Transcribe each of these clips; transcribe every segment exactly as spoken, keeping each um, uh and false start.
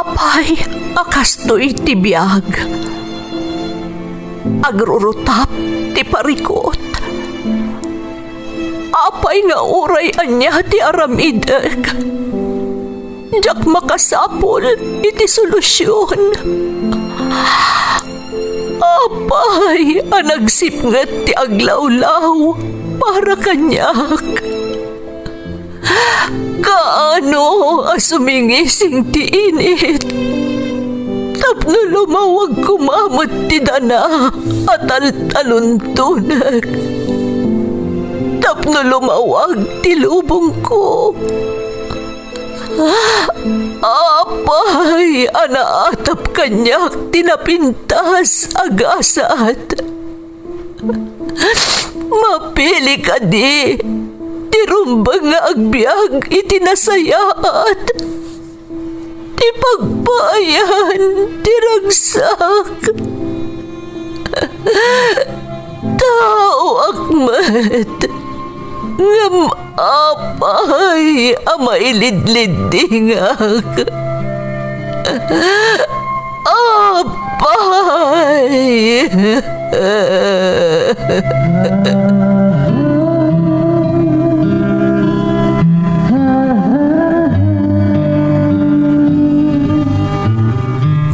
Apay a kastoy ti biag? Agrurutap ti parikut. Apay nga uray ania ti aramidek, diak makasapul iti solusion. Apay a nagsipnget ti aglawlaw para kaniak? Kaano a sumingising ti init tapno lumawag koma met ti dana a taltaluntonek, tapno lumawag ti lubongko? Apay a naatap kaniak ti napintas a gasat? Mapili kadi ti rumbeng nga agbiag iti nasayaat, ti pagpaayan ti ragsak? Taoak met, ngem apay a mailidliddingak? Apay!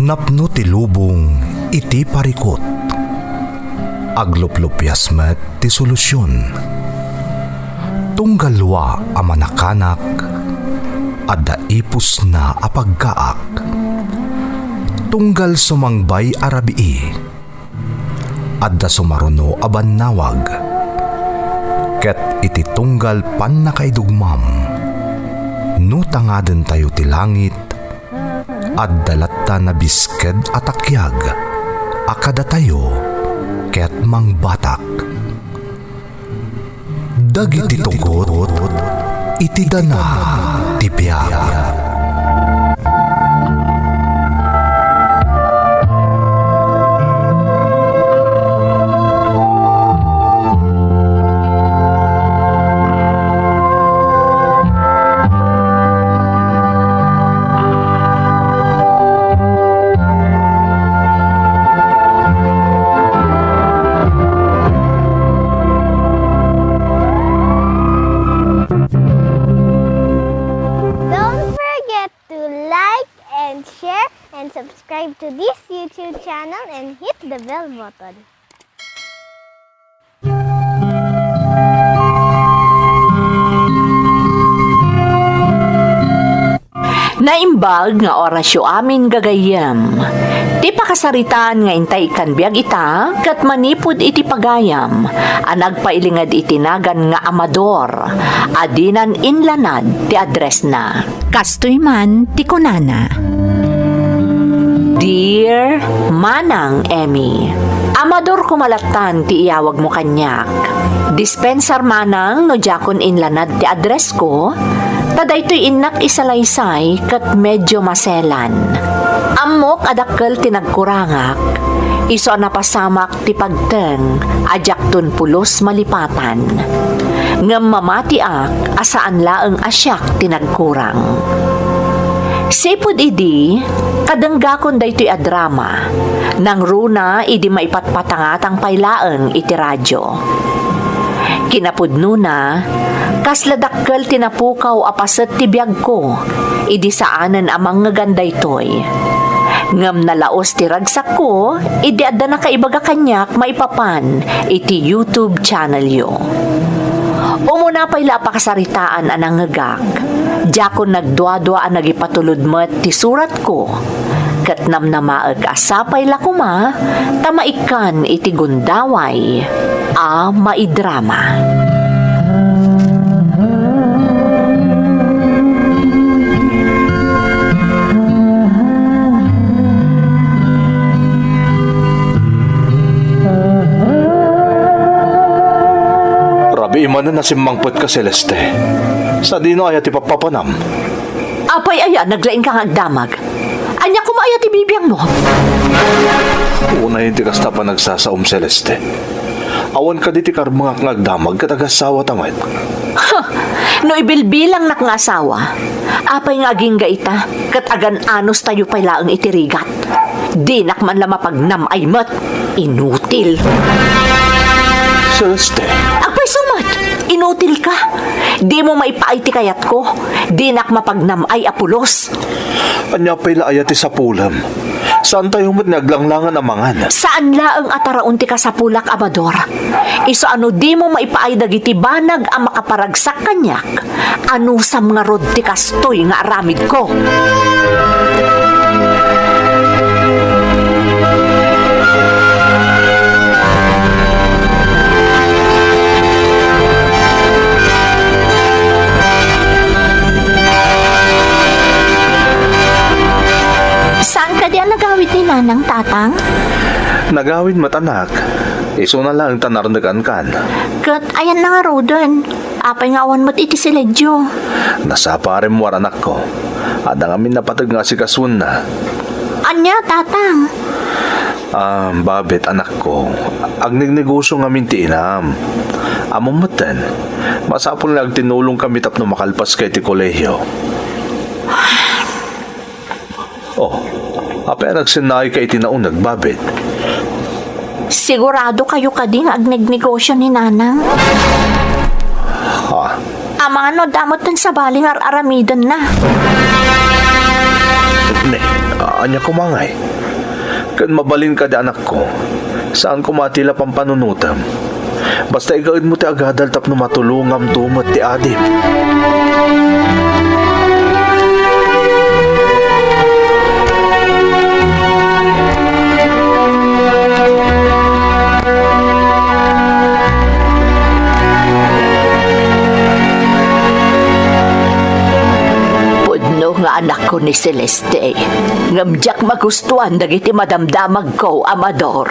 Napno ti lubong iti parikut. Agluplupias met ti solusion. Tunggal lua a manakanak, adda ipusna a pagkaak. Tunggal sumangbay a rabii, adda sumaruno a bannawag. Ket iti tunggal pannakaidugmam, no tangadentayo ti langit, adda latta nabisked a takiag a kadatayo ket mangbatak. Dagiti tugot iti dana ti biag. Don't forget to like and share and subscribe to this YouTube channel and hit the bell button. Naimbag nga orasyo amin, gagayyem. Ti pakasaritaan nga intay ikkan biag ita ket manipud iti pagayam a nagpailinged iti nagan nga Amador a dinan inlanad ti addressna. Kastoy man ti kunana. Dear Manang Emmy, Amador koma lattan ti iyawagmo kaniak. Dispensar manang no diakon inlanad ti addressko, ta daytoy innak isalaysay ket medio maselan. Ammok a dakkel ti nagkurangak, isu a napasamak ti pagteng a diakton pulos malipatan. Ngem mamatiak a saan laeng a siak ti nagkurang. Sipud idi, kadenggakon daytoy a drama, nangruna idi maipatpatangatang pay laeng iti radio. Kinapudnona, kasla dakkel ti napukaw a paset ti biagko idi saanen a mangngegan daytoy. Ngem nalaos ti ragsakko idi adda nakaibaga kaniak maipapan iti YouTube channelyo. Umuna pay la a pakasaritaan a nangngegak, diakon nagduadua a nagipatulod met ti suratko, ket namnamaek a sapay la koma ta maikkan iti gundaway a maidrama. Rabii manen a simmangpetka, Celeste. Sadino aya ti pappapanam? Apay aya, naglaingka nga agdamag? Ania koma aya ti bibiangmo? Unay ti kasta panagsasaom, Celeste. Awan kadi ti karmengak nga agdamag ket agasawa ta met. Ha! No ibilbilangnak nga asawa, apay nga agingga ita, ket agan-anos tayo pay laeng iti rigat. Dinak man la mapagnam-ay met. Inutil. Celeste. Agpayso met! Inutil ka! Dimo maipaay ti kayatko. Dinak mapagnam-ay a pulos. Ania pay la aya ti sapulem? Saan tayo met nga aglanglangan a mangan? Saan laeng a taraon ti kasapulak, Amador. Isu a no dimo maipaay dagiti banag a makaparagsak kaniak, anusam ngarud ti kastoy nga aramidko. Saan kadi a nagawid ni Nanang, Tatang? Nagawid met, anak. Isuna laeng ta narnekan kan. Ket ayanna ngaruden? Apay nga awan met iti siledyo? Nasapa a rimmuar, anakko. Adda ngamin napateg nga asikasuenna. Ania, Tatang? Ah, Babet, anakko, agnegnegosio ngamin ti inam. Ammom metten, masapul nga agtinulongkami tapno makalpaska iti kolehio. Oh, apay a nagsennaayka iti nauneg, Babet? Sigurado kayo kadi nga agnegnegosio ni Nanang? Ah. Amangan no adda metten sabali nga ar-aramidenna. Ne, ania koma ngay? Ken mabalin kadi, anakko, saan koma ti la pampanunotem. Basta igaedmo ti agadal tapno matulongamto met ti adim. Pudno nga anakko ni Celeste, ngem diak magustuan dagiti madamdamagko, Amador.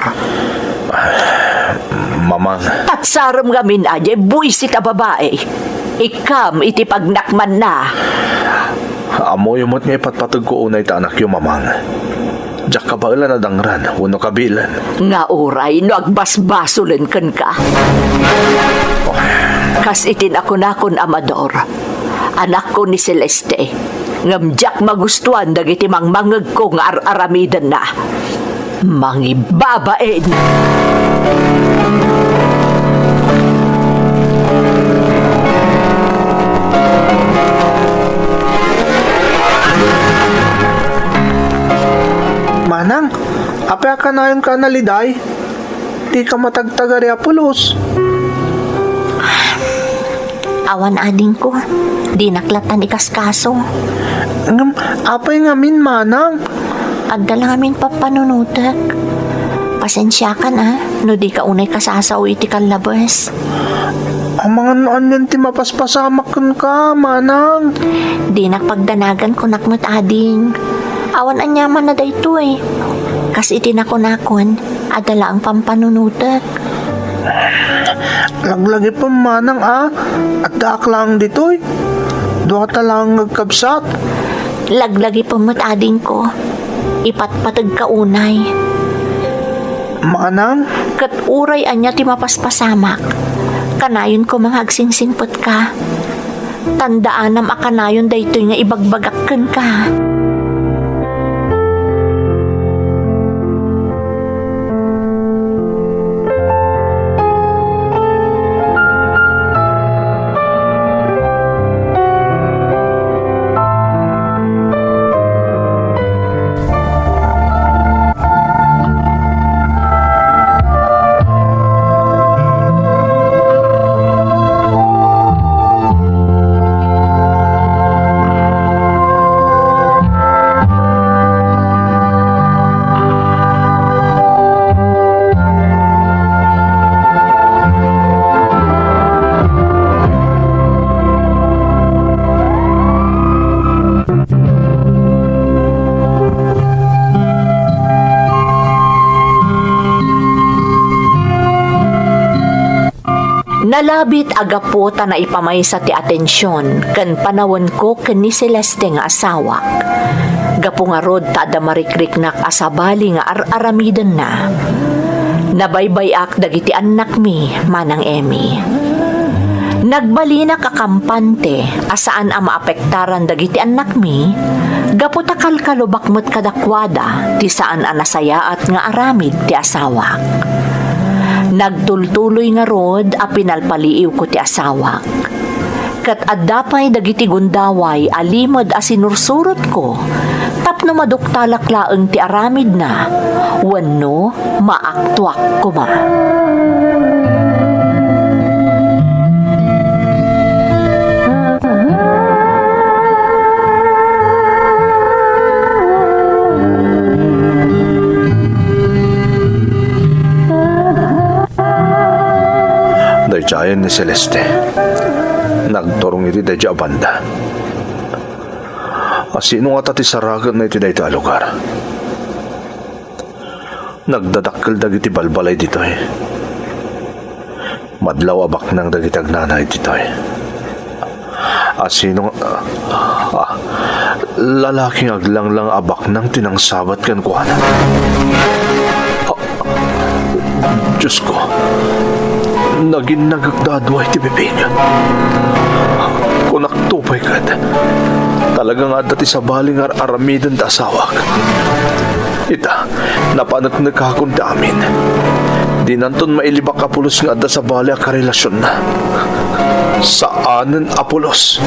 Mamang. Patsarem ngamin a diay buisit a babai. Ikkam iti pagnakmanna. Ammoyo met nga ipatpategko unay ta anakyo, Mamang. Diak kabaelan a dangran wenno kabilen. Nga uray no agbasbasolen kenka. Kas iti nakunakon, Amador, anakko ni Celeste, ngem diak magustuan dagiti mangmangegko nga ar-aramidenna. Mangibabain! Manang, apay a kanayonka a naliday? Dika matagtagari a pulos. Awan, adingko. Dinak lattan ikaskaso. Ngem, apay ngamin, manang? Adda la ngamin pampanunotek. Pasensiakan a, no dika unay kasasao iti kallabes. Amangan no anian ti mapaspasamak kenka, manang. Dinak pagdanagan, kunak met, ading. Awan aniamanna daytoy. Kas iti nakunakon, adda laeng pampanunotek. Laglagipem, manang a, addaak laeng ditoy. Duata laeng nga agkabsat. Laglagipem met, adingko. Ipatpategka unay. Manang? Ket uray ania ti mapaspasamak, kanayonko nga agsingsingpetka. Tandaanam a kanayon daytoy nga ibagbagak kenka. Nalabit a gapu ta naipamaysa ti atension ken panawenko ken ni Celeste nga asawak. Gapu ngarud ta adda marikriknak a sabali nga ar-aramidenna. Nabaybay-ak dagiti annakmi, Manang Emmy. Nagbalinak a kampante a saan a maapektaran dagiti annakmi, gapu ta kalkalubak met kadakuada ti saan a nasayaat nga aramid ti asawak. Nagtultuloy ngarud a pinalpaliiwko ti asawak. Ket adda pay dagiti gundaway a limed a sinursurotko tapno maduktalak laeng ti aramidna wenno maaktuak koma. Daydiayen ni Celeste. Nagturong iti daydi a banda. A sino ngata ti saragenna iti dayta a lugar? Nagdadakkel dagiti balbalay ditoy. Madlaw a baknang dagiti agnanayon ditoy. A sino nga, ah, lalaki nga aglanglang a baknang ti nangsabat kenkuana. Ah, Diosko, naginnagak da a dua iti bibig. Kunakto pay ket, talaga nga adda ti sabali nga ar-aramiden ti asawak. Ita, napaneknekakon ti amin. Dinanton mailibak a pulos nga adda sabali a karelasionna. Saanen a pulos.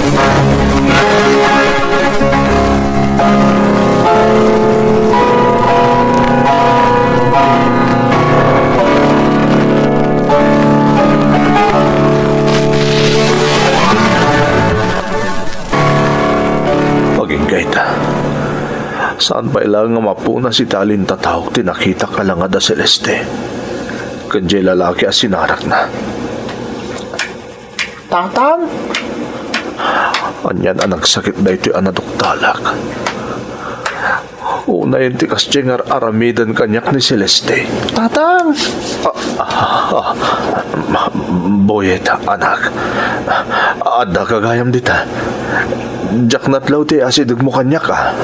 Agingga ita. Saan pay laeng nga mapunas iti alintataok ti nakitak a langad a Celeste ken diay lalaki a sinarakna. Tatang? Anian a nagsakit daytoy a naduktalak. Unayen ti kasdiay nga ar-aramiden kaniak ni Celeste. Tatang! Ah, ah, ah, Boyet, anak. Adda ka gayam dita. Diak natlaw ti asidegmo kaniak, a.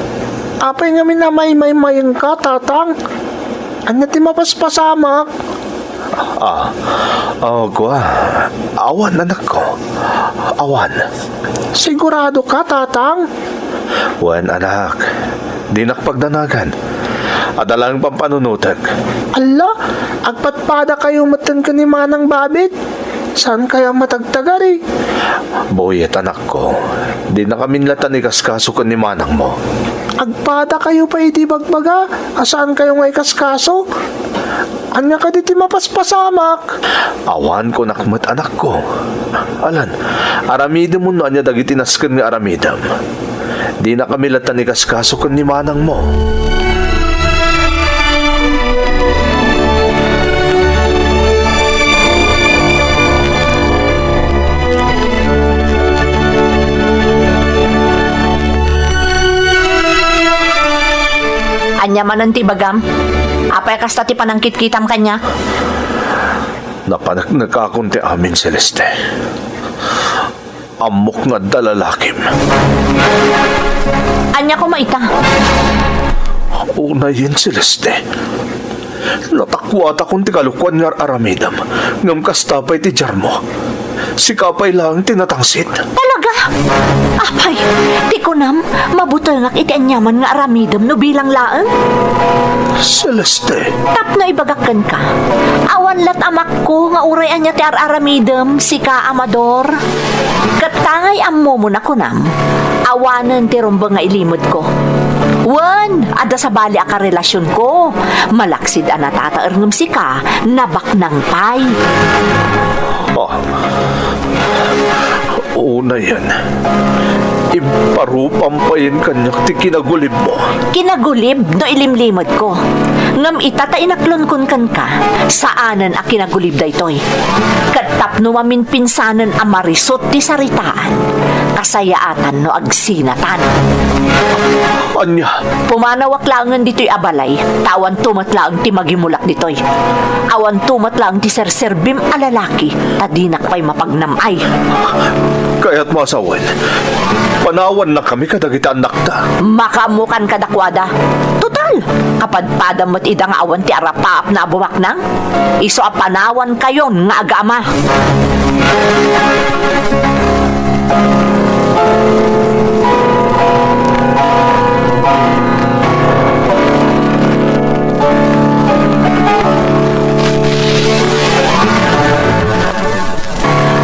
Apay ngamin a maymaymayengka, Tatang? Ania ti mapaspasamak? Ah, ah, kua. Awan, anakko. Awan. Sigurado ka, Tatang? Wen, anak. Dinak pagdanagan. Adda laeng pampanunotek. Alla, agpadpadakayo metten ken ni Manang Babit. Saan kayo a matagtagari? Boyet, anakko, dinakamin latan ikaskaso ken ni manangmo. Agpadakayo pay iti bagbaga a saan kayo nga ikaskaso? Ania kadi ti mapaspasamak? Awan, kunak met, anakko. Alan, aramidem no ania dagiti nasken nga aramidem. Dinakami latan ikaskaso ken ni manangmo. Ania manen ti ibagam? Apay a kasta ti panangkitkitam kaniak? Napaneknekakon ti amin, Celeste. Ammok nga adda lalakim. Ania koma ita? Unayen, Celeste. Natakuatakon ti kalokuan nga ar-aramidem, ngem kasta pay ti diarmo. Sika pay laeng ti natangsit. Talaga? Apay, ti kunam, mabutengak iti aniaman nga aramidem no bilang laeng? Celeste. Tapno ibagak kenka, awan lat amakko nga uray ania ti ar-aramidem, sika, Amador. Ket tangay ammomo a kunam, awanen ti rumbeng nga ilimedko. Wen, adda sabali a karelasionko. Malaksid a natataer ngem sika, nabaknang pay. Ah. Unayen, imparupam payen kaniak ti kinagulibmo. Kinagulib no ilimlimedko. Ngem ita ta inaklonkon kenka, saanen a kinagulib daytoy. Ket tapno maminpinsanen a marisut ti saritaan, kasayaatan no agsinatan. Ania? Pumanawak laengen ditoy a balay, ta awanto met laeng ti magimulak ditoy. Awanto met laeng ti serserbim a lalaki, ta dinak pay mapagnam-ay. Kayatmo a sawen, panawannakami kadagiti annakta. Makaammokan kadakuada. Total, kapadpadam met ida nga awan ti arapaapna a bumaknang. Isu a panawankayon nga agama.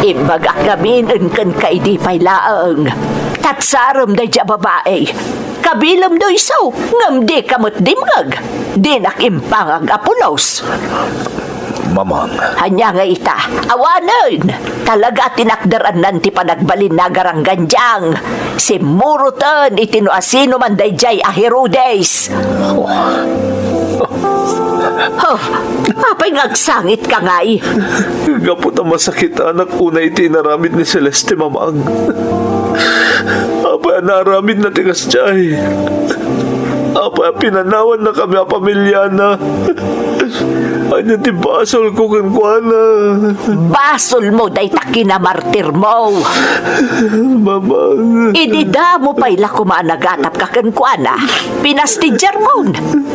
Imbagak ngamin kenka idi pay laeng. Tatsarem daydiay a babai. Kabilemda isu, ngem dika met dimngeg. Dinak impangag a pulos. Mamang. Ania ngay ita? Awanen! Talaga a tinakderannan ti panagbalinna a garanggandiang. Simmuroten iti no asinoman daydiay a Herodes. Oh, apay nga agsangitka ngay? Gapu ta masakitanak unay iti inaramid ni Celeste, Mamang. Apay a naaramidna ti kasdiay? Apay a pinanawannakami a pamiliana? Ania ti basolko kenkuana? Basolmo dayta kinamartirmo. Mamang. Idi damo pay la koma a nagatapka kenkuana, pinastidiarmon.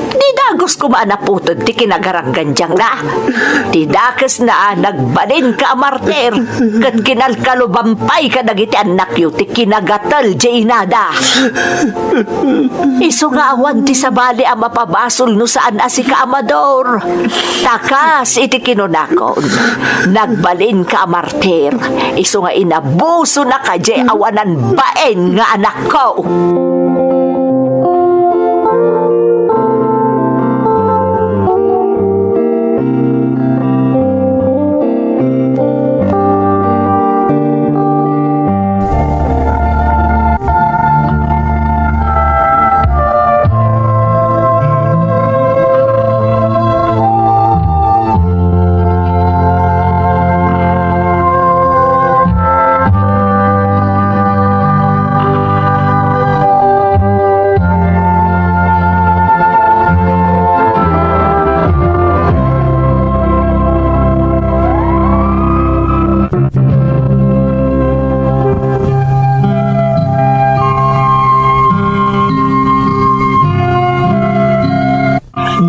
Di dagus koma a naputed ti kinagaranggandiangna. Ti dakesna, nagbalinka a martir, ket kinalkaluban pay kadagiti annakyo ti kinagatel diay inada. Isu nga awan ti sabali a mapabasol no saan a sika, Amador. Ta kas iti kinunakon, nagbalinka a martir, isu nga inabusonaka diay awanan bain nga anakko.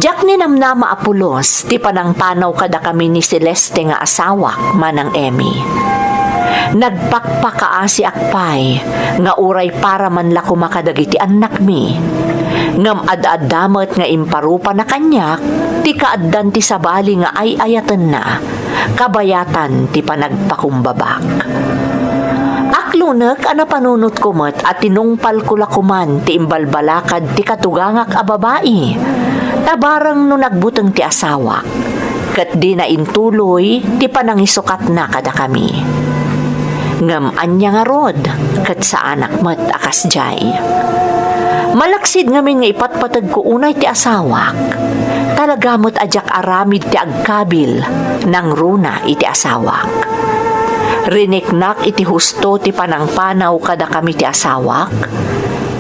Diak ninamnama a pulos ti panangpanaw kadakami ni Celeste nga asawak, Manang Emmy. Nagpakpakaasiak pay nga uray para man la koma kadagiti annakmi, ngem ad-adda met nga imparupana kaniak ti kaaddan ti sabali nga ay-ayatenna kabayatan ti panagpakumbabak. Aklonek a napanunotko met a tinungpalko la koman ti imbalbalakad ti katugangak a babai, ta bareng no nagbuteng ti asawak, ket dina intuloy ti panangisukatna kadakami. Ngem ania ngarud, ket saanak met a kasdiay. Malaksid ngamin nga ipatpategko unay ti asawak, talaga met a diak aramid ti agkabil nangruna iti asawak. Riniknak iti husto ti panangpanaw kadakami ti asawak,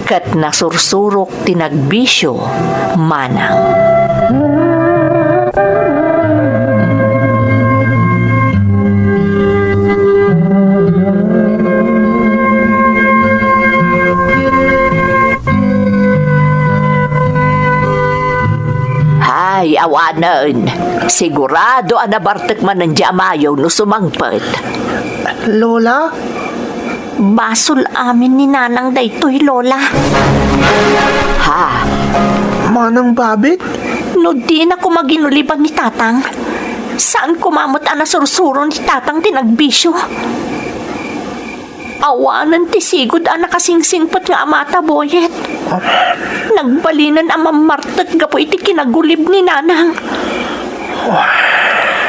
ket nasursurok ti nagbisio manang. Hay, awanen. Sigurado a nabartek manen di amayo no sumangpet. Lola? Basol amin ni Nanang daytoy, Lola. Ha? Manang Babit? No dina koma ginuliban ni Tatang, saan koma met a nasursuro ni Tatang ti nagbisio? Awanen ti sigud a nakasingsingpet nga amata, Boyet. Nagbalinen a mammartek gapu iti kinagulib ni Nanang.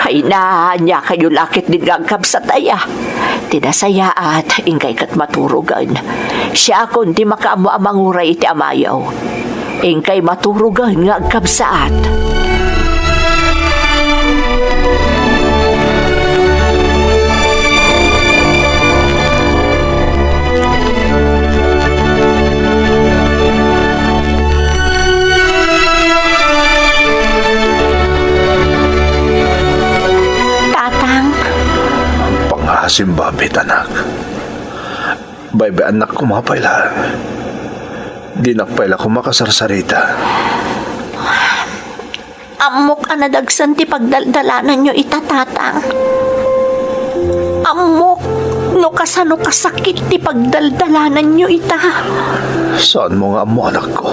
Ay na, ania kayo lakit din nga agkabsat aya? Ti nasayaat, inkay ket maturogen. Siakon ti makaammo a manguray iti amayo. Inkay maturogen nga agkabsat. Tatang. Pangaasim, Babit, anak. Baybay-annak koma pay laeng. Dinak pay la koma kasarsarita. Ammok a nadagsen ti pagdaldalananyo ita, Tatang. Ammok no kasano kasakit ti pagdaldalananyo ita. Saanmo nga ammo, anakko.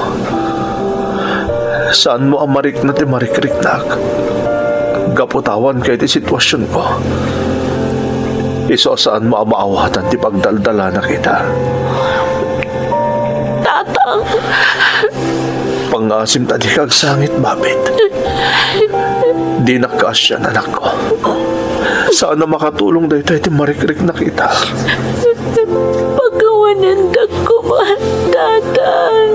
Saanmo a marikna ti marikriknak. Gapu ta awan kay ti situasionko. Isu a saanmo a maawatan ti pagdaldalanak ita. Tatang! Pangngaasim ta dika agsangit, Babit. Dinak kaasian, anakko. Saan a makatulong daytoy ti marikriknak ita. Pakawanendak koma, Tatang.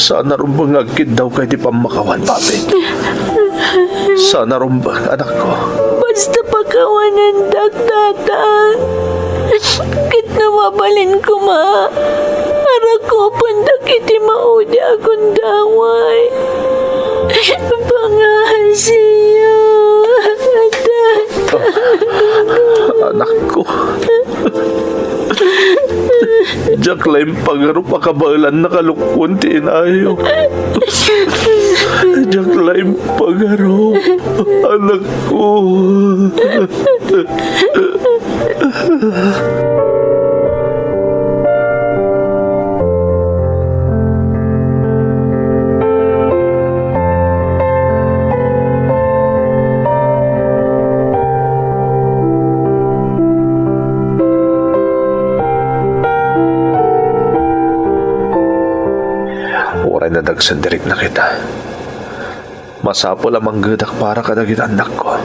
Saan a rumbeng nga agkiddaw kay ti pammakawan, Babit. Saan a rumbeng, anakko. Basta pakawanendak, Tatang. Ket no mabalin koma, arakupendak iti maudi a gundaway. Pangngaasim, Tatang. Anakko. Diak la impagarup a kabaelanna a kalukon ti inayo. Diak la impagarup, anakko. Uray nadagsen ti riknak ita. Masapul a manggedak para kadagiti annakko.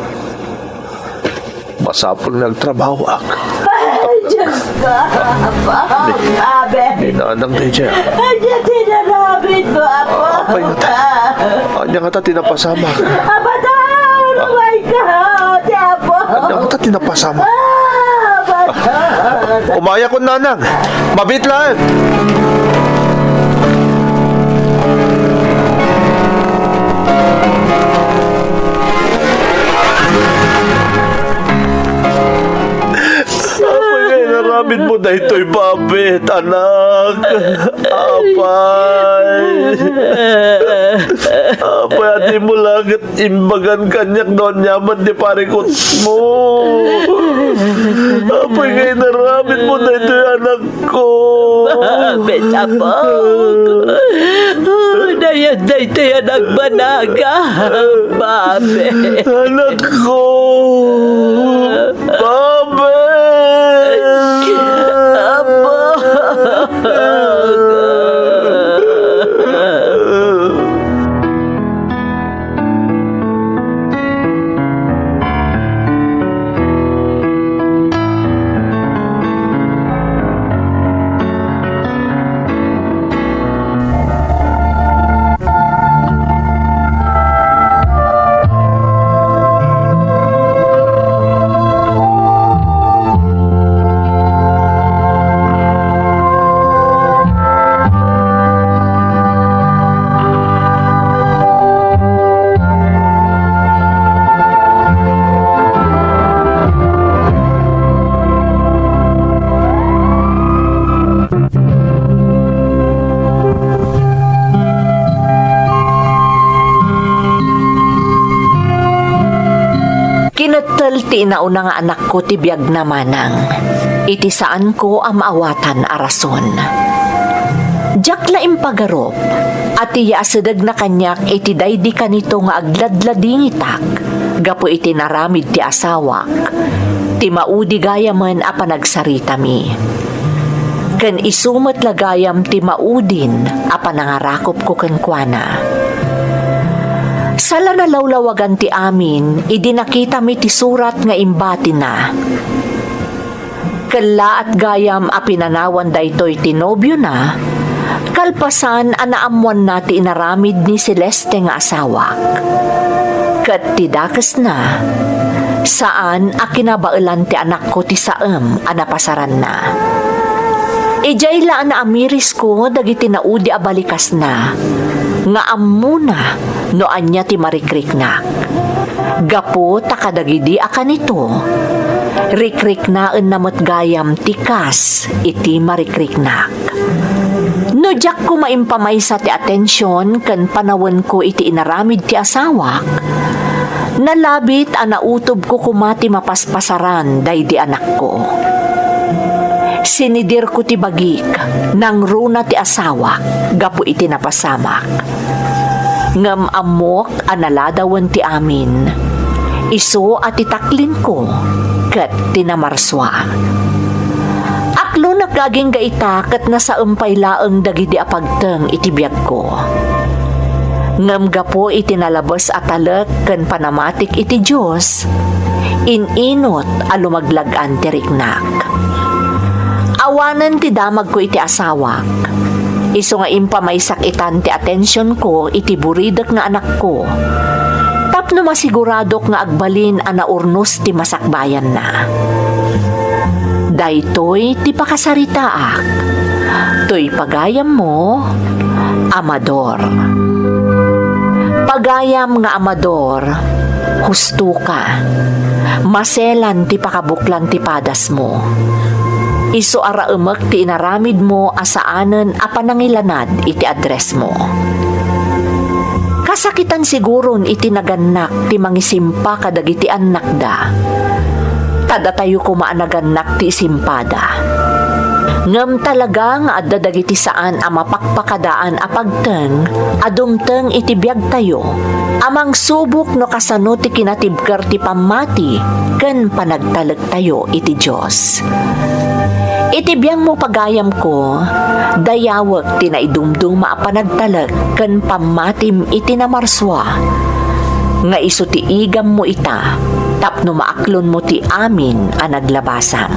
Masapul nga agtrabahoak. Ay, Diyos ko! Apo! Ni, Abe! Ni nanang daydiay. Ania ti inaramidmo, Apo? Apay ngata. Ania ngata ti napasamak. Apo, ta! Aruay ka! Ti Apo! Ania ngata ti napasamak. Ah, Apo! Umayakon, nanang. Mabiit laeng. Apay nga inaramidmo daytoy, Babit, anak? Apay. Apay, a dimo la ket imbagan kaniak no ania met ti parikutmo. Apay nga inaramidmo daytoy, anak? Ko. Babit, Apo. Dayag daytoy a nagbanag. Babit. Anakko. Babit. Apo. Kinettel ti inauna nga anakko ti biagna, manang, iti saanko a maawatan a rason. Diak la impagarup a ti yaasidegna kaniak iti daydi kanito nga agladladingitak gapu iti naramid ti asawak, ti maudi gayamen a panagsaritami. Ken isu met la gayam ti maudin a panangarakupko kenkuana. Sala nalawlawagan ti amin idi nakitami ti surat nga imbatina. Kellaat gayam a pinanawan daytoy ti nobiona, kalpasan a naammoanna ti inaramid ni Celeste nga asawak. Ket ti dakesna, saan a kinabaelan ti anakko ti saem a napasaranna. Idiay la a naamirisko dagiti naudi a balikasna, nga ammona no ania ti marikriknak. Gapu ta kadagidi a kanito, rikriknaenna met gayam ti kas iti marikriknak. No diak koma impamaysa ti atension ken panawenko iti inaramid ti asawak, nalabit a nautobko koma ti mapaspasaran daydi anakko. Sinidirko ti bagik, nangruna ti asawak gapu iti napasamak. Ngem ammok a naladawen ti amin. Isu a ti taklinko ket ti namarsua. Aklonak nga agingga ita ket nasaem pay laeng dagidi a pagteng iti biagko. Ngem gapu iti nalabes a talek ken panamatik iti Dios, in-inut a lumaglag-an ti riknak. Awanen ti damagko iti asawak. Isu nga impamaysak itan ti atensionko iti buridek nga anakko, tapno masiguradok nga agbalin a naurnos ti masakbayanna. Daytoy ti pakasaritaak. Toy pagayammo, Amador. Pagayam nga Amador, hustoka. Maselan ti pakabuklan ti padasmo. Isu a raemek ti inaramidmo a saanen a panangilanad iti addressmo. Kasakitan siguron iti nagannak ti mangisimpa kadagiti annakda. Ta datayo koma a nagannak ti isimpada. Ngem talaga nga adda dagiti saan a mapakpakadaan a pagteng a dumteng iti biagtayo a mangsubok no kasano ti kinatibker ti pammati ken panagtalektayo iti Dios. Iti biangmo, pagayamko, dayawek ti naidumduma a panagtalek ken pammatim iti namarsua, nga isu ti igammo ita tapno maaklonmo ti amin a naglabasam.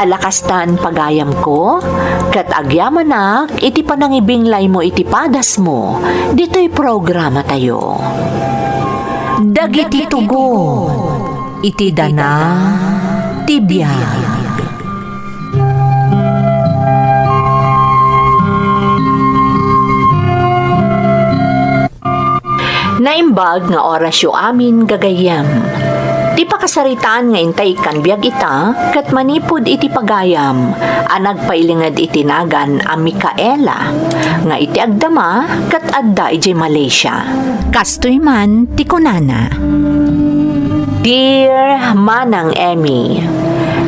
Ala kastan, pagayamko, ket agyamanak iti panangibinglaymo iti padasmo ditoy programatayo. Dagiti tugon iti dana ti biag. Naimbag nga orasyo amin, gagayyem. Ti pakasaritaan nga intay ikkan biag ita, ket manipud iti pagayam a nagpailinged iti nagan a Micaela, nga iti agdama ket adda idiay Malaysia. Kastoy man ti kunana, Dear Manang Emmy,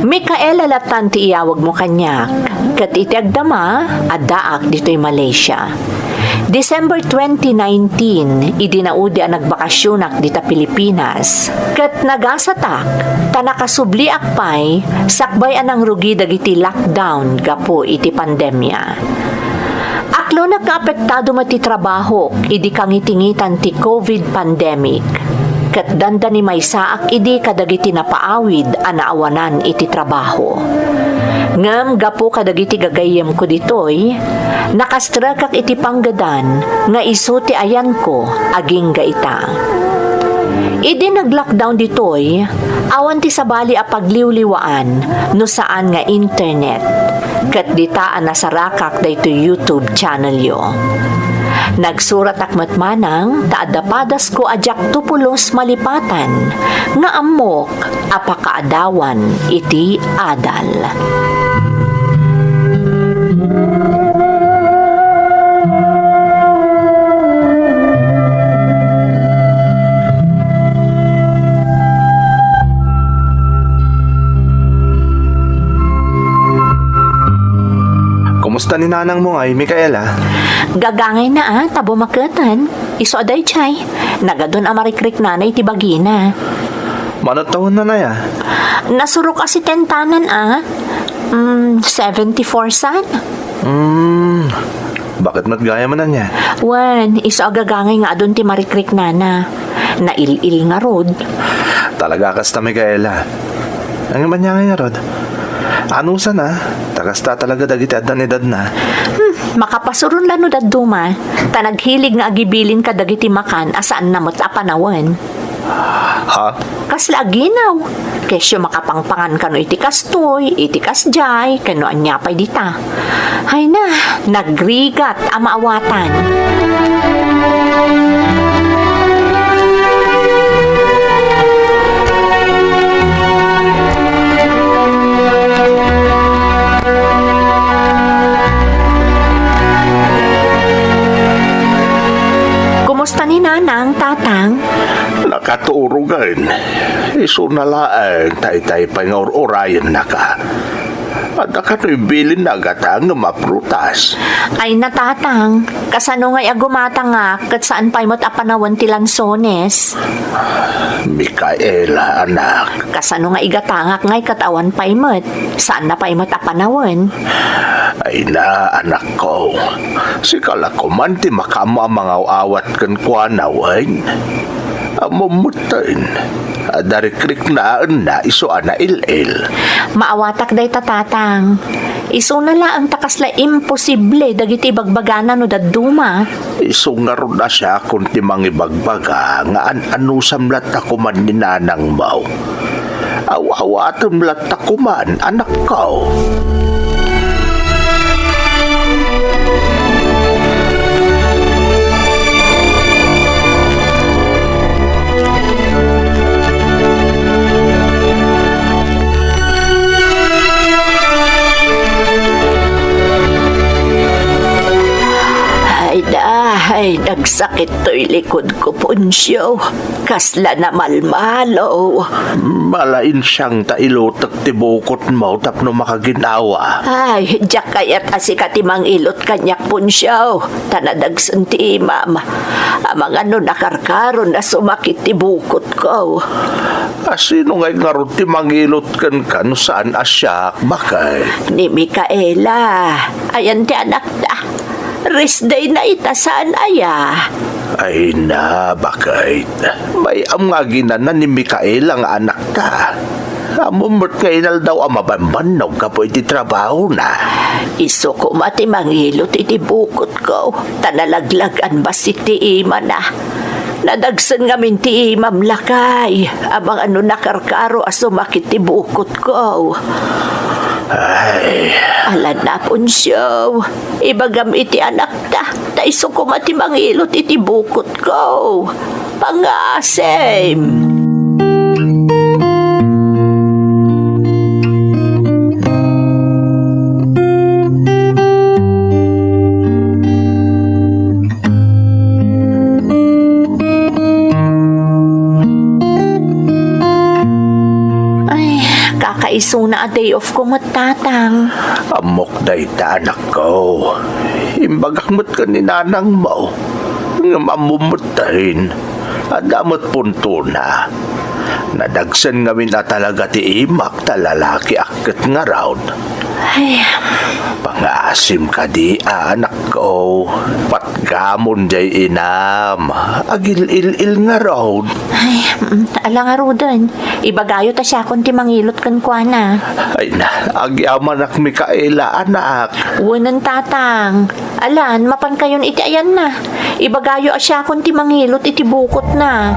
Micaela latan ti iyawagmo kaniak, ket iti agdama, addaak ditoy Malaysia. December twenty nineteen, idi naudi a nagbakasyonak dita Pilipinas, ket nagasatak ta nakasubliak pay sakbay a nangrugi dagiti lockdown gapu iti pandemia. Aklonak nga apektado met ti trabahok idi kangitingitan ti covid pandemic, ket dandani maysaak idi kadagiti napaawid a naawanan iti trabaho. Ngem gapu kadagiti gagayyemko ditoy, nakastrekak iti panggedan nga isu ti ayanko agingga ita. Idi nag-lockdown ditoy, awan ti sabali a pagliwliwaan no saan nga internet, ket dita a nasarakak daytoy YouTube channelyo. Nagsuratak met manang ta adda padasko a diakto pulos malipatan nga ammok a pakaadawan iti adal. Kumusta ni nanangmo ngay, Micaela? Gagangayna a, ta bumaketen. Isu a daydiay, nagadun a marikriknana iti bagina. Mano tawenna aya? Nasurok a setentanan a. Mm, seventy-four san. Mm, bakit met gayam ania? Wen, isu a gagangay nga adun ti marikriknana. Nail-il ngarud. Talaga kasta, Micaela. Ngem ania ngay ngarud? Anusan a, ta kasta talaga dagiti addan edadna. Hmm, makapasuron la no dadduma, ta naghilig nga agibilin kadagiti makan a saanna met a panawen. Ha? Kasla aginaw. Kesyo makapangpangan kano iti kastoy, iti kasjay, kano ania pay dita. Ay na, nagrigat a maawatan. Kumusta ni Nanang, Tatang? Nakaturogen. Isuna laeng ta itay pay nga ur-urayennaka. Adda kanoy bilinna a gatangem a prutas? Ay na, Tatang. Kasano ngay a gumatangak ket saan pay met a panawen ti lansones? Micaela, anak. Kasano nga igatangak ngay ket awan pay met? Saanna pay met a panawen? Ay na, anakko. Sika la koman ti makaammo a mangaw-awat kenkuana, wen? Ammom metten, adda rikriknaenna isu a nail-il. Maawatak dayta, Tatang. Isuna laeng ta kasla imposible dagiti ibagbagana no dadduma. Isu ngarud a siakon ti mangibagbaga nga an-anusam latta koman ni nanangmo. Aw-awatem latta koman, anakko. Ay da, ay, nagsakit toy likod ko, Poncio. Kasla namalmalo. Malainsiang ta ilutek ti bukotmo tapno makaginawa. Ay, diak kayat a sika ti mangilot kaniak, Poncio, ta nadagsen ti imam. Amangan no nakarkaron a sumakit ti bukotko. A sino ngay ngarud ti mangilot kenka no saan a siak, baket? Ni Micaela. Ayan ti anakda. Rest day na ita saan aya? Ay na, baket. May-am nga aginana ni Micaela nga anakta. Ammom met nga inaldaw a mabanbannog gapu iti trabahona. Isu koma ti mangilot iti bukotko, ta nalaglag-an bassit ti imana. Nadagsen ngamin ti imam, lakay. Amangan no nakarkaro a sumakit ti bukotko. Ay. Ala na, Poncio. Ibagam iti anakta, ta isu koma ti mangilot iti bukotko. Pangasim. Ay, kakaisuna a day off ko met, Tatang. Ammok dayta, anakko. Imbagak met ken ni nanangmo. Ngem ammom metten, adda met puntona. Nadagsen ngamin a talaga ti imak ta lalakiak ket ngarud. Ay. Pangasim kadi, anakko. Patgamon jay inam. Agil-il-il ngarud. Ay, mm, ala ngaruden. Ibagayo ta siakon ti mangilot kenkuana. Ay na, agyamanak, Micaela, anak. Wenen, Tatang. Alan, mapankayon iti ayanna. Ibagayo a siakon ti mangilot iti bukotna.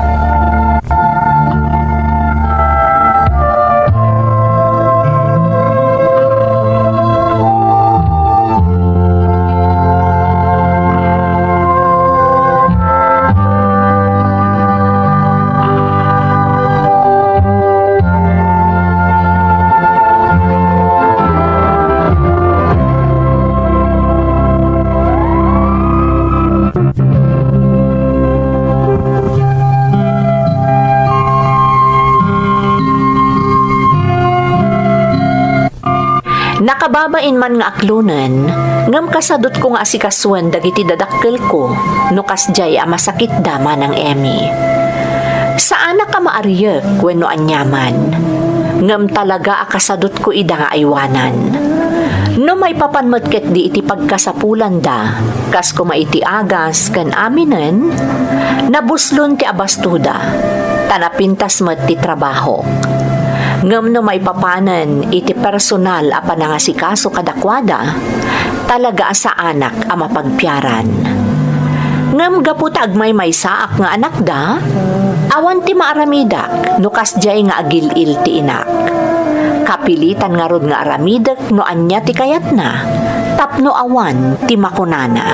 Nakababain man nga aklonen, ngem kasadutko nga asikasuen dagiti dadakkelko no kasdiay a masakitda, Manang Emmy. Saanak a maariek wenno aniaman, ngem talaga a kasadutko ida nga aywanan. No maipapan met ketdi iti pagkasapulanda, kas koma iti agas ken aminen, nabuslon ti abastoda, ta napintas met ti trabahok. Ngem no maipapanen iti personal a panangasikaso kadakuada, talaga a saanak a mapagpiaran. Ngem gapu ta agmaymaysaak nga anakda, awan ti maaramidak no kasdiay nga agil-il ti inak. Kapilitan ngarud nga aramidek no ania ti kayatna tapno awan ti makunana.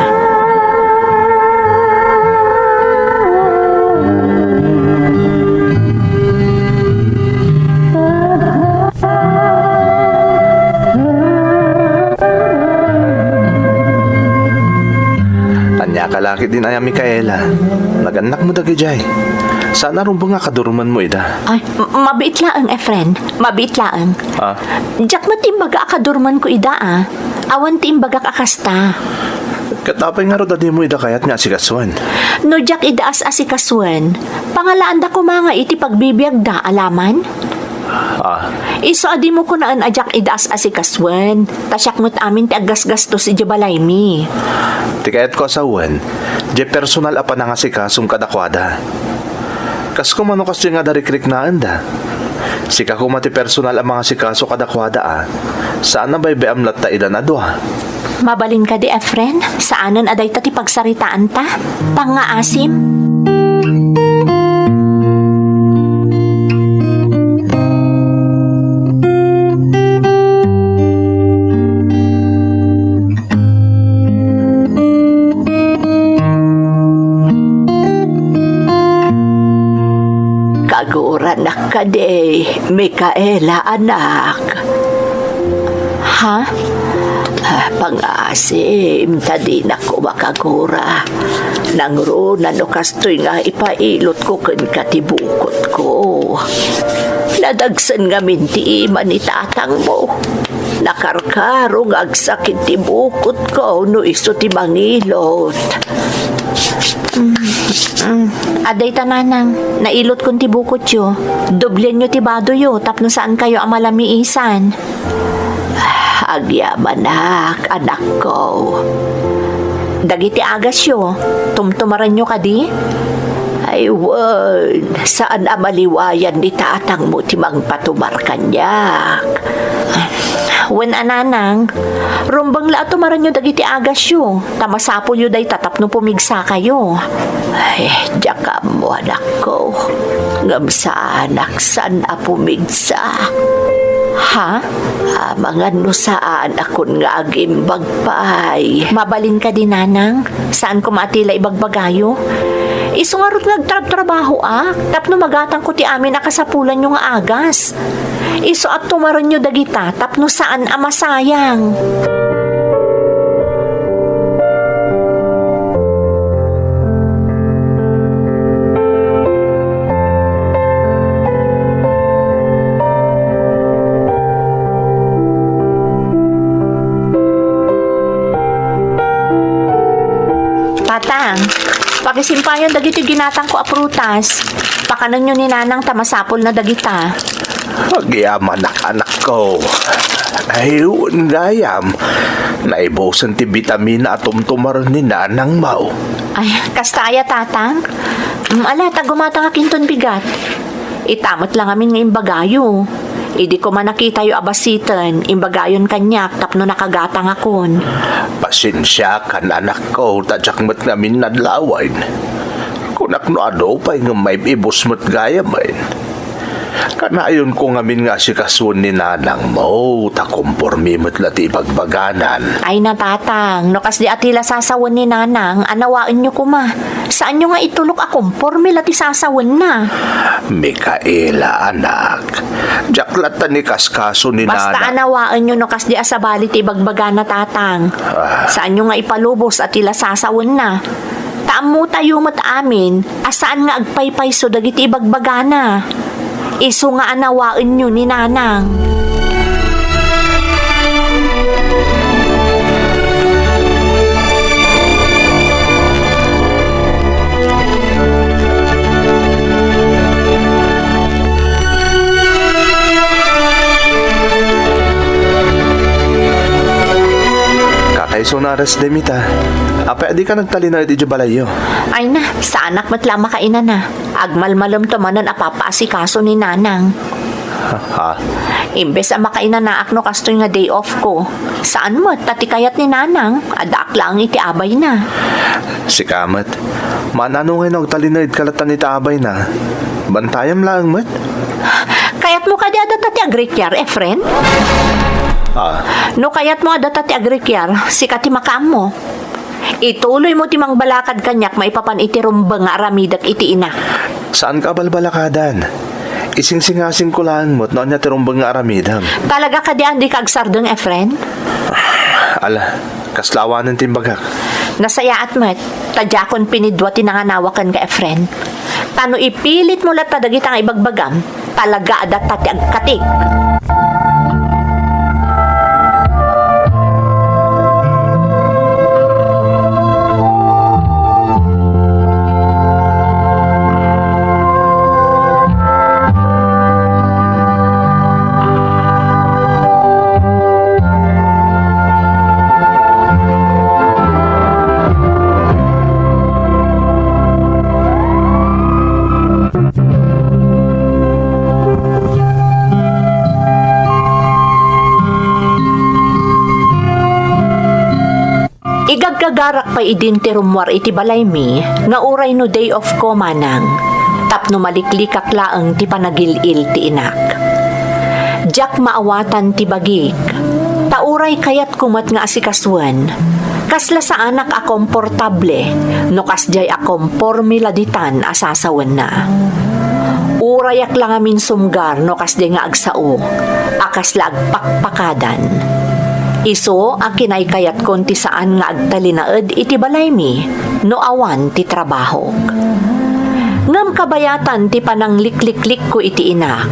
Ania ka la ketdin aya, Micaela? Nagannakmo dagidiay. Saan a rumbeng a kadurmenmo ida? Ay, m-, mabiit laeng, Efren. Mabiit laeng. Ah? Diak met imbaga a kadurmenko ida, a. Awan ti imbagak a kasta. Ket apay ngarud a dimo ida kayat nga asikasuen? No diak ida as-asikasuen, pangalaanda koma nga iti pagbibiagda, alaman? Ah. Isu a dimo kunaen a diak ida as-asikasuen, ta siak met amin ti aggasgastos idiay balaymi. Ti kayatko a sawen, diay personal a panangasikasom kadakuada. Kas koma no kasdiay nga adda rikriknaenda. Sika koma ti personal a mangasikaso kadakuada a. Saan a baybay-am latta idan a dua. Mabalin kadi, Efren? Saanen a dayta ti pagsaritaanta? Pangngaasim? Kaguranak kadi, Micaela, anak? Ha? Ah, pangngaasim ta dinak koma kagura. Nangruna no kastoy nga ipailotko kenka ti bukotko. Nadagsen ngamin ti ima ni tatangmo. Nakarkaro nga agsakit ti bukotko no isu ti mangilot. Mm, mm. Adda ita, nanang, nailotkon ti bukotyo. Doblienyo ti badoyo tapno saankayo a malamiisan. Agyamanak, anakko. Dagiti agasyo, tumtumarenyo kadi? Ay, wen, saan a maliwayan ni tatangmo ti mangpatumar kaniak. Wen a, nanang, rumbeng la a tumarenyo dagiti agasyo, ta masapulyo dayta tapno pumigsakayo. Ay, diak ammo, anakko. Ngem saanak saan a pumigsa. Ha? Amangan no saanakon nga agimbag pay. Mabalin kadi, nanang? Saan koma a ti la ibagbagayo? Isu ngarud nga agtrabtrabahoak tapno magatangko ti amin a kasapulanyo nga agas. Isu a tumarenyo dagita tapno saan a masayang. Tatang, pakisimpayon dagiti ginatangko a prutas. Pakanenyo ni nanang ta masapulna dagita. Agyamanak, anakko. Ay, wen gayam. Naibusen ti bitamina a tumtumar ni nanangmo. Ay, kasta aya, tatang? Mm, ala, ta gumatangak inton bigat. Ita met la ngamin nga imbagayo. Idi koma nakitayo a basiten, imbagayon kaniak tapno nakagatangakon. Pasensiakan, anakko, ta diak met ngamin nadlawen. Kunak no adu pay ngem maib-ibus met gayamen. Kanayonko ngamin nga asikasuen ni nanangmo, ta kompormi met la ti ibagbaganan. Ay, natatang, no kasdi a ti la sasawen ni nanang, anawaenyo koma. Saanyo nga itulok a kompormi la ti sasawenna. Micaela, anak, diak latta ni kaskaso ni Basta nana. Anawaenyo no kasdi a sabali ti ibagbagana, tatang. Ah. Saanyo nga ipalubos a ti la sasawenna. Ta ammotayo met amin a saan nga agpaypayso dagiti ibagbagana. Isu nga anawaenyo ni nanang. Kakaiso na aras demita. Apay a dika nagtalinaed idiay balayyo? Ay na, saanak met la a makainana. Agmalmalemto manen a papaasikaso ni nanang. Ha? Imbes a makainanaak no kastoy nga day off ko, saan met ta ti kayat ni nanang, addaak laeng iti abayna. Sika met. Maan-ano ngay no agtalinaedka latta iti abayna? Bantayam laeng met. Kayatmo kadi a data ti agrikiar, Efren? Ah. No kayatmo a data ti agrikiar, sika ti makaammo. Ituloymo ti mangbalakad kaniak maipapan iti rumbeng nga aramidek iti inak. Saanka a balbalakadan. Isingsingasingko laeng met no ania ti rumbeng nga aramidem. Talaga kadi a dika agsardeng, Efren? Ala, kasla awanen ti imbagak. Nasayaat met, ta diakon pinidua ti nanganawak kenka, Efren. Ta no ipilitmo latta dagita nga ibagbagam, talaga a data ti agkatik. Igagagarak pay idin ti rummuar iti balaymi nga uray no day off ko manang, tapno maliklikak laeng ti panagil-il ti inak. Diak maawatan ti bagik, ta uray kayatko met nga asikasuen, kasla saanak a komportable no kasdiay a komporme la ditan a sasawenna. Urayak la ngamin sumgar no kasdiay nga agsao a kasla agpakpakadan. Isu a kinaykayatkon ti saan nga agtalinaed iti balaymi no awan ti trabahok. Ngem kabayatan ti pananglikliklikko iti inak,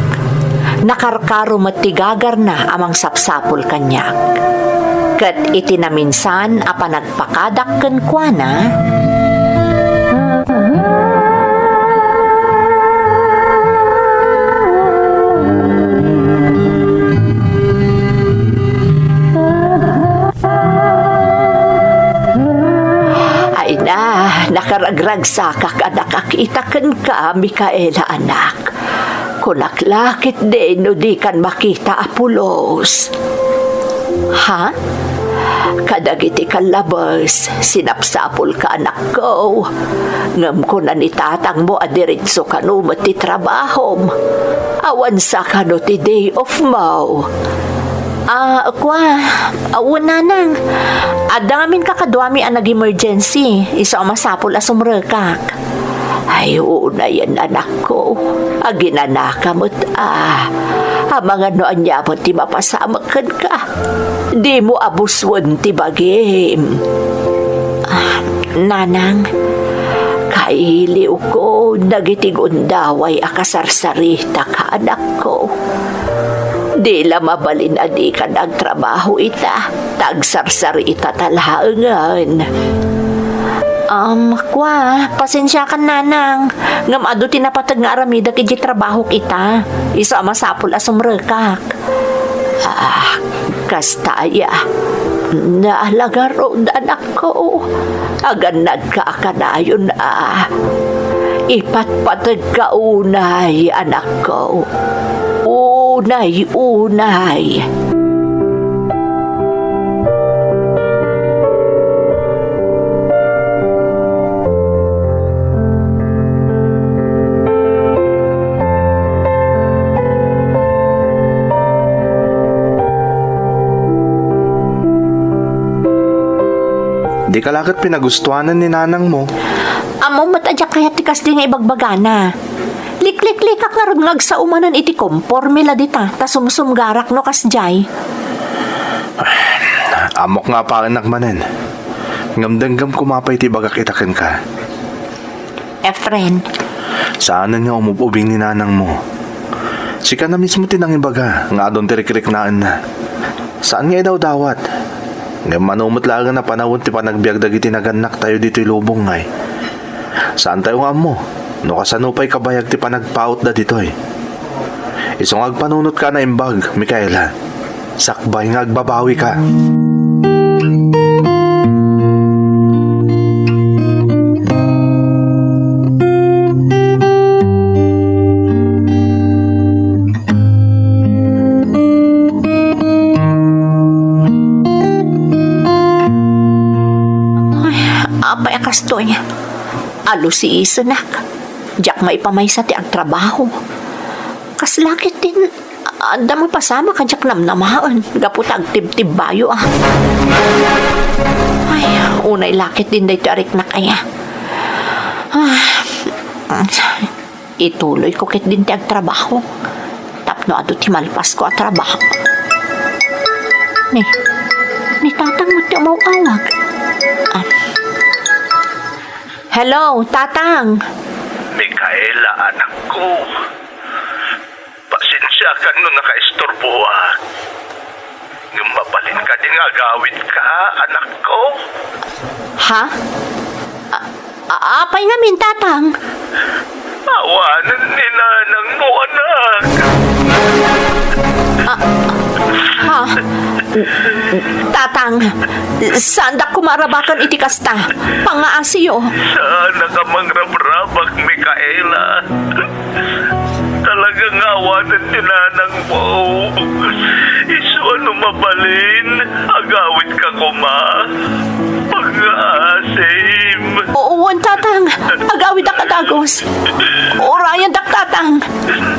nakarkaro met ti gagarna a mangsapsapul kaniak. Ket iti naminsan a panagpakadak kenkuana, Ay na, nakaragragsakak a nakakita kenka, Micaela, anak. Kunak la ketdi no dikan makita a pulos. Ha? Kadagiti kallabes, sinapsapulka, anakko. Ngem kuna ni tatangmo a diretso kano met ti trabahom. Awan sa kano ti day off mo. Ah, kua, ah, wen, nanang. Adda ngamin kakaduami a nag-emergency, isu a masapul a sumrekak. Ay, unayen, anakko. Aginanaka met, a. Amangan no ania met ti mapasamak kenka. Dimo abusuen ti bagim. Ah, nanang, kailiwko dagiti gundaway a kasarsaritak, anakko. Di la mabalin a dikan agtrabaho ita, ta agsarsarita ta laengen. Um, kua, pasensiakan, nanang. Ngem adu ti napateg nga aramidek iti trabahok ita. Isu a masapul a sumrekak. Ah, kasta aya. Naala ngarud, anakko. Agannadka a kanayon a. Ipatpategka unay, anakko. Unay, unay. Dika la ket pinagustuanan ni nanangmo. Ammom met a diak kayat ti kasdi nga ibagbagana. Likliklikak ngarud nga agsao manen iti komporme la dita, ta sumsumgarak no kasdiay. Ammok nga apaennak manen. Ngem denggem koma pay ti ibagak ita kenka. Efren. Saanen nga umub-ubing ni nanangmo. Sika na mismo ti nangibaga nga adun ti rikriknaenna. Saan nga idawdawat. Ngem mano met laengen a panawen ti panagbiag dagiti nagannaktayo ditoy lubong, ngay. Saantayo nga ammo no kasano pay kabayag ti panagpautda ditoy. Isu nga agpanunotka a naimbag, Micaela. Sakbay nga agbabawika. Ay, Apay a kastoy? Alusiisenak. Diak maipamaysa ti agtrabaho. Kasla ketdin adda mapasamak a diak namnamaen gapu ta agtibtibbayo a. Ay, unay la ketdin daytoy a riknak aya. Ah, Ituloyko ketdin ti agtrabaho tapno adu ti malpasko a trabaho. Ni, ni Tatang met ti umaw-awag. Ah. Hello, Tatang! Micaela, anakko. Pasensiakan no nakaisturboak. Ngem mabalin kadi nga agawidka, anakko? Ha? A-, a-, apay ngamin, Tatang? Awanen ni nanangmo, anak. Ah, ha? Tatang, saandak koma a rabaken iti kasta. Pangngaasiyo. Saannak a mangrabrabak, Micaela. Talaga nga awanen ti nanangmo. Isu a no mabalin, agawidka koma. Pangngaasim. Oo, wen, Tatang. Agawidak a dagus. Urayendak, Tatang.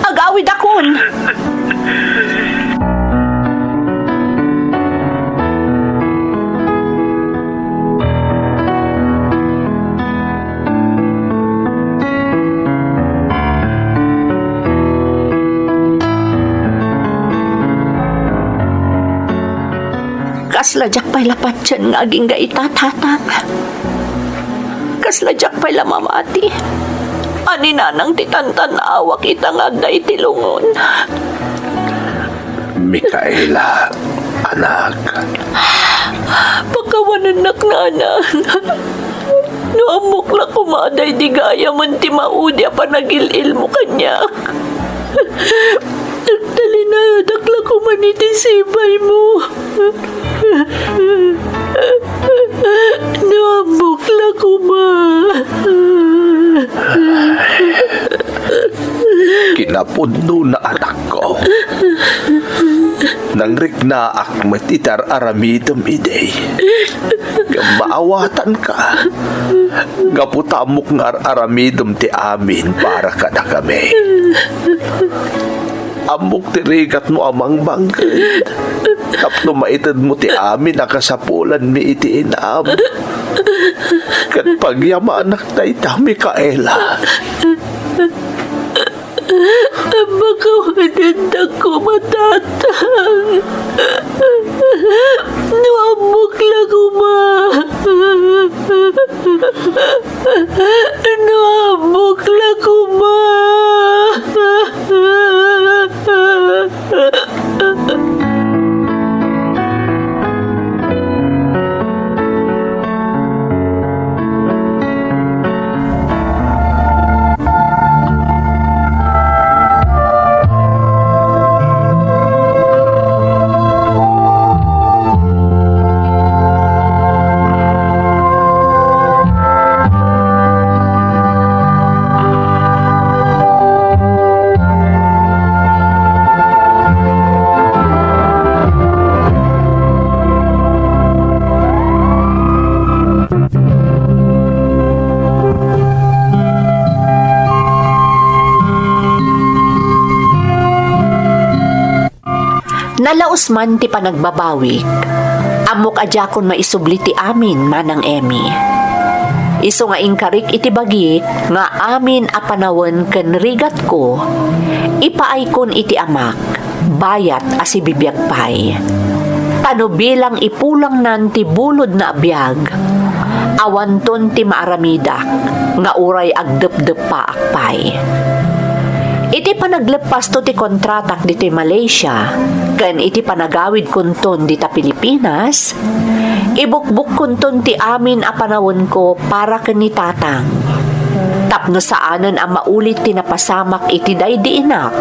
Agawidakon. Kasla diak pay la patien nga agingga ita, Tatang. Kasla diak pay la mamati a ni Nanang ti tantan-awak ita nga agna iti lungon. Micaela, anak. Pakawanennak, Nanang. No ammok la koma a daydi gayamen ti maudi a panagil-ilmo kaniak, agtalinaedak la koma iti sibaymo. No ammok la koma. Kinapudnona, anakko. Nangriknaak met iti ar-aramidem idi. Ngem maawatanka. Gapu ta ammok nga ar-aramidem ti amin para kadakami. Ammok ti rigatmo a mangbangged tapno maitedmo ti amin a kasapulanmi iti inam. Ket pagyamanak dayta, Micaela. Ammok a wadenda koma, Tatang. No ammok la koma. No ammok la koma. Nalaus man ti panagbabawik. Ammok a diakon maisubli ti amin, Manang Emmy. Isu nga inkarik iti bagik nga amin a panawen ken rigatko, ipaaykon iti amak, bayat a sibibiag pay. Ta no bilang ipulangnan ti bulodna a biag, awanton ti maaramidak nga uray agdepdeppaak pay. Iti panagleppasto ti kontratak ditoy Malaysia ken iti panagawidkonton dita Pilipinas, ibukbukkonton ti amin a panawenko para ken ni Tatang, tapno saanen a maulit ti napasamak iti daydi inak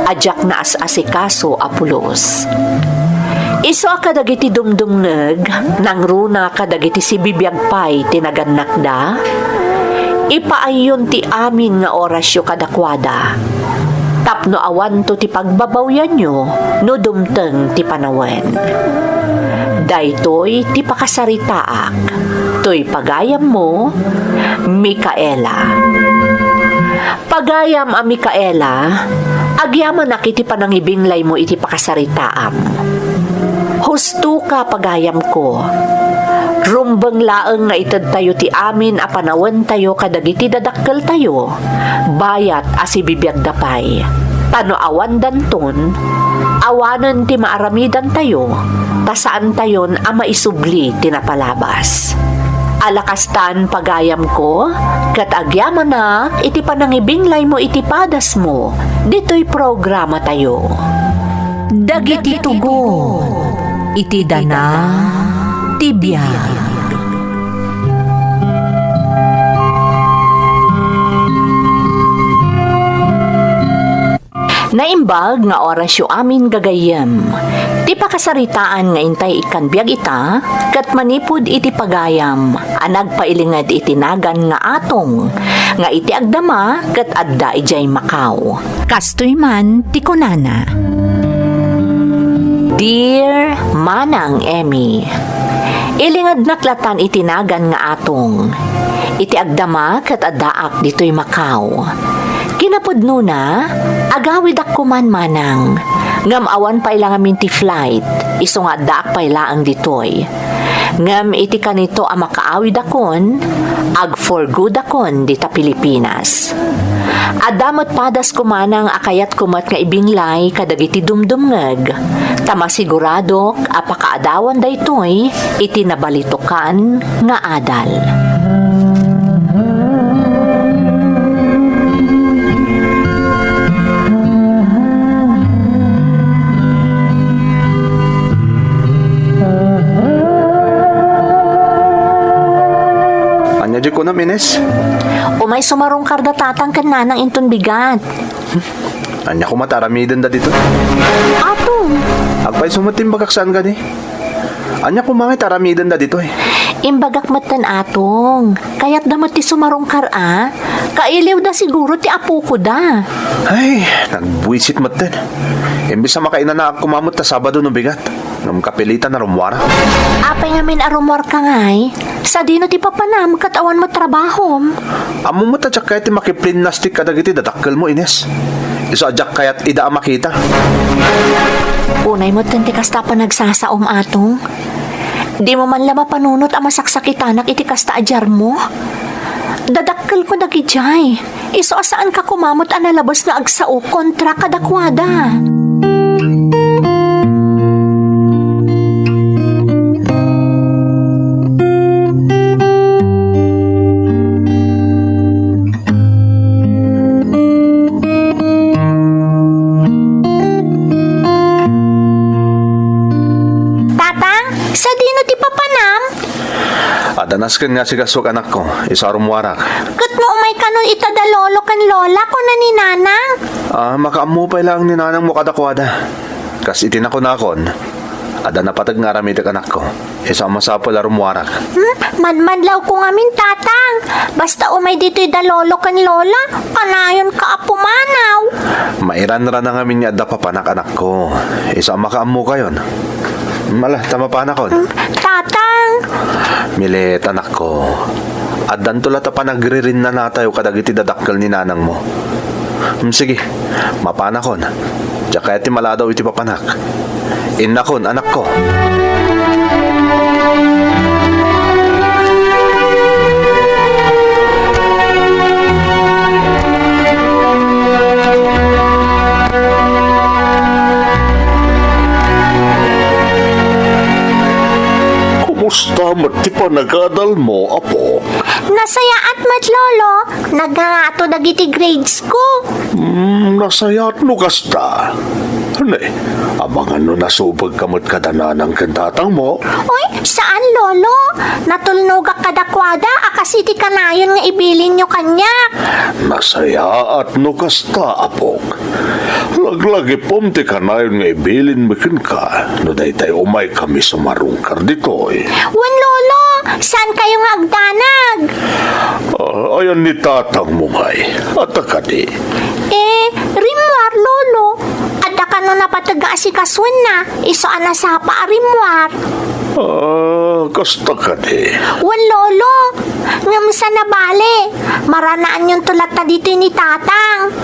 a diak naas-asikaso a pulos. Isu a kadagiti dumdumngeg, nangruna kadagiti sibibiag pay ti nagannakda, ipaayyon ti amin nga orasyo kadakuada, tapno awanto ti pagbabawyanyo no dumteng ti panawen. Daytoy ti pakasaritaak. Toy pagayammo, Micaela. Pagayam a Micaela, agyamanak iti panangibinglaymo iti pakasaritaam. Husto ka, pagayamko. Rumbeng laeng nga itedtayo ti amin a panawentayo kadagiti dadakkeltayo, bayat a sibibiagda pay. Ta no awandanton, awanen ti maaramidantayo, ta saantayon a maisubli ti napalabas. Ala kastan, pagayamko, ket agyamanak iti panangibinglaymo iti padasmo ditoy programatayo. Dagiti tugon iti dana ti biag. Naimbag nga orasyo amin, gagayyem. Ti pakasaritaan nga intay ikkan biag ita, ket manipud iti pagayam a nagpailinged iti nagan nga Atong, nga iti agdama ket adda idiay Macau. Kastoy man ti kunana. Dear Manang Emmy, ilingednak latan iti nagan nga Atong. Iti agdama ket addaak ditoy Macau. Kinapudnona, agawidak koman, manang, ngem awan pay la ngamin ti flight, isu nga addaak pay laeng ditoy. Ngem iti kanito a makaawidakon, ag-for-goodakon dita Pilipinas. Adda met padasko, manang, a kayatko met nga ibinglay kadagiti dumdumngeg, ta masiguradok a pakaadawan daytoy iti nabalitokan nga adal. Ania diay kunam, Ines? Umay sumarungkar da tatang ken nanang inton bigat. Ania koma ti aramidenda ditoy? Atong. Agpayso met ti imbagak saan kadi? Ania koma ngay ti aramidenda ditoy? Imbagak metten, Atong. Kayatda met ti sumarungkar a. Kailiwda siguro ti apokoda. Ay, nagbuisit metten. Imbes a makainanaak koma met ta Sabado no bigat. Ngem kapilitan a rummuarak. Apay ngamin a rummuarka ngay? Sadino ti papanam ket awan met trabahom? Ammom met a diak kayat ti makiplinlastik kadagiti dadakkelmo, Ines. Isu a diak kayat ida a makita. Unay metten ti kasta a panagsasaom, Atong. Dimo man la mapanunot a masaksakitanak iti kasta a diarmo? Dadakkelko dagidiay. Isu a saanka koma met a nalabes nga agsao kontra kadakuada. Tatang, sadino ti papanam? Adda nasken nga asikasuak, anakko, isu a rummuarak. Ket no umay kano ita da lolo ken lola, kuna ni nanang? Ah, makaammo pay laeng ni nanangmo kadakuada. Kas iti nakunakon, adda napateg nga aramidek, anakko. Isu a masapul a rummuarak. Hmm? Madmadlawko ngamin, tatang. Basta umay ditoy da lolo ken lola, kanayonka a pumanaw. Mairanrana ngamin nga adda papanak, anakko. Isu a makaammokayon. Mala, ta mapanakon. Hmm? Tatang! Milet, anakko. Addanto la ta panagririnnanatayo kadagiti dadakkel ni nanangmo. Hmm, sige, mapanakon. Diak kayat ti maladaw iti papanak. Innakon, anakko. Kumusta met ti panagadalmo, apo? Nasayaat met, lolo. Nagngangato dagiti grades ko. Hmm, nasayaat no kasta. Ne, amangan no nasubegka met kada nanang ken tatangmo? Uy, saan, lolo. Natulnogak kadakuada a kas iti kanayon nga ibilinyo kaniak. Nasayaat no kasta, apok. Laglagipem ti kanayon nga ibilinmi kenka no daytay umaykami sumarungkar ditoy. Wen, lolo, saankayo nga agdanag? Ah, ayan ni tatangmo ngay? Adda kadi? Eh, rimmuar, lolo. Adda kano napateg nga asikasuenna, isu a nasapa a rimmuar. Ah, kasta kadi. Wen, Lolo. Ngem saan a bale, maranaanyonto latta ditoy ni Tatang.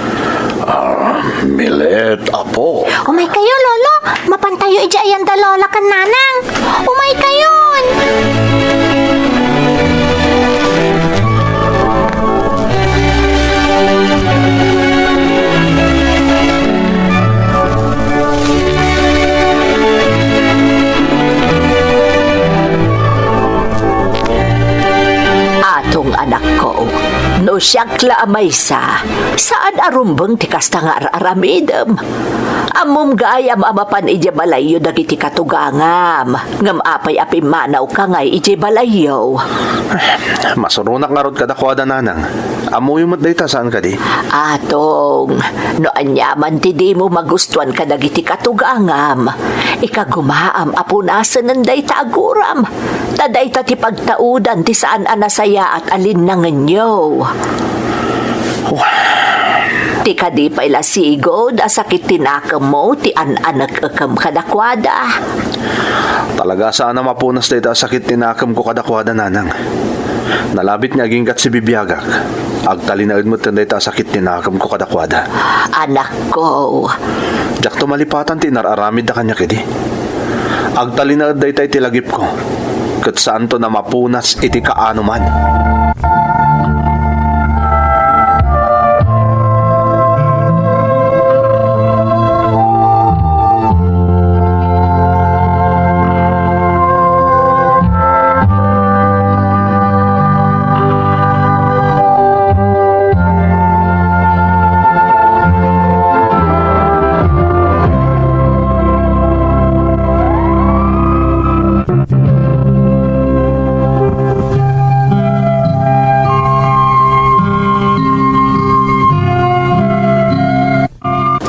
Ah, Milet, apo. Umaykayo, Lolo. Mapantayo idiay ayan da Lola ken Nanang. Umaykayon! Atong, anakko, no siak la a maysa, saan a rumbeng ti kasta nga ar-aramidem. Ammom gayam a mapan idiay balayyo dagiti katugangam, ngem apay a pimmanawka ngay idiay balayyo? Masuronak ngarud kadakuada, Nanang. Ammoyo met dayta, saan kadi? Atong, no aniaman ti dimo magustuan kadagiti katugangam, ikagumaam a punasen dayta a guram, ta dayta ti pagtaudan ti saan a nasayaat a linnangenyo. Ti kadi pay la sigud a sakit ti nakemmo ti an-anek-ekem kadakuada? Talaga saan a mapunas dayta a sakit ti nakemko kadakuada, Nanang. Nalabit nga aginggat ti bibiagak. Agtalinaed met dayta a sakit ti nakemko kadakuada. Anakko. Diakto malipatan ti inar-aramidda kaniak idi. Agtalinaed dayta iti lagipko, ket saanton a mapunas iti kaanoman.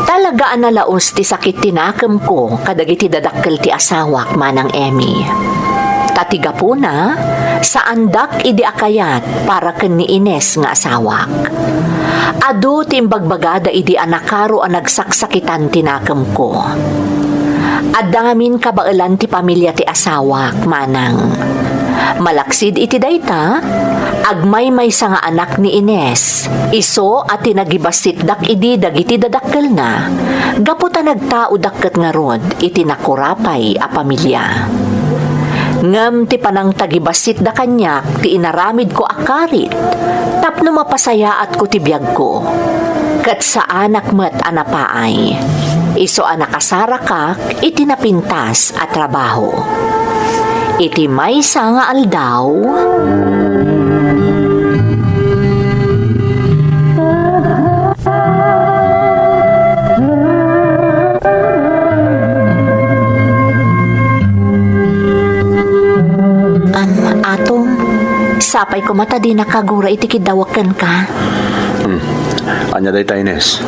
Talaga a nalaus ti sakit ti nakemko kadagiti dadakkel ti asawak, Manang Emmy. Ta ti gapuna, saandak idi a kayat para ken ni Ines nga asawak. Adu ti imbagbagada idi a nakaro a nagsaksakitan ti nakemko. Adda ngamin kabaelan ti pamilia ti asawak, Manang. Malaksid iti dayta, agmaymaysa nga anak ni Ines, isu a ti nagibasitdak idi dagiti dadakkelna, gapu ta nagtaodak ket ngarud iti nakurapay a pamilia. Ngem ti panangtagibasitda kaniak ti inaramidko a karit tapno mapasayaatko ti biagko, ket saanak met a napaay, isu a nakasarakak iti napintas a trabaho. Iti maysa nga aldaw, Am, Atong, sapay koma ta dinak agura iti kiddawek kenka. Hmm. Ania dayta, Ines?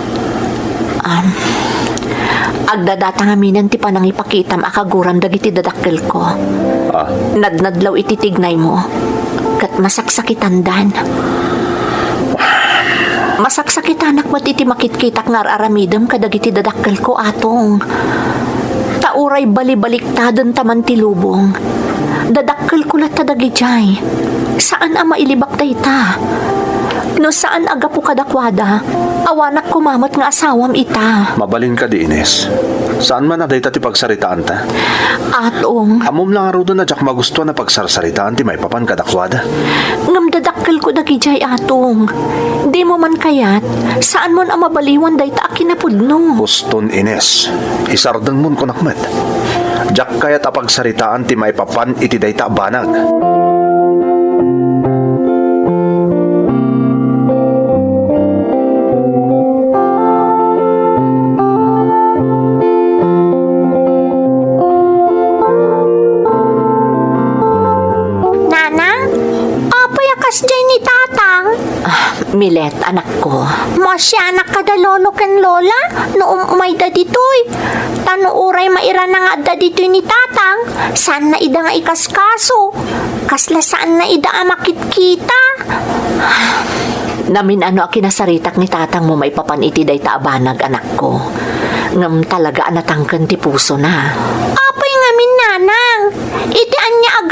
Am, agdadata ngaminen ti panangipakitam a kaguram dagiti dadakkelko. Ah. Nadnadlaw iti tignaymo, ket masaksakitandan. Masaksakitanak met iti makitkitak nga ar-aramidem kadagiti dadakkelko, Atong. Ta uray balibaliktadenta man ti lubong, dadakkelko latta dagidiay. Saan a mailibak dayta. No saan a gapu kadakuada, awanak koma met nga asawam ita. Mabalin kadi, Ines? Saan man a dayta ti pagsaritaanta? Atong. Ammom la ngaruden a diak magustuan a pagsarsaritaan ti maipapan kadakuada. Ngem dadakkelko dagidiay, Atong. Dimo man kayat, saanmon a mabaliwan dayta a kinapudno. Uston, Ines. Isardengmon, kunak met. Diak kayat a pagsaritaan ti maipapan iti dayta a banag. Nanang, apay a kasdiay ni Tatang? Ah, Milet, anakko. Maasianak kada lolo ken lola no um-umayda ditoy. Ta no uray mairana nga adda ditoy ni Tatang, saanna ida nga ikaskaso. Kasla saanna ida a makitkita. Namin-ano a kinasaritak ni tatangmo maipapan iti dayta a banag, anakko. Ngem talaga a natangken ti pusona. Apay ngamin, Nanang? Iti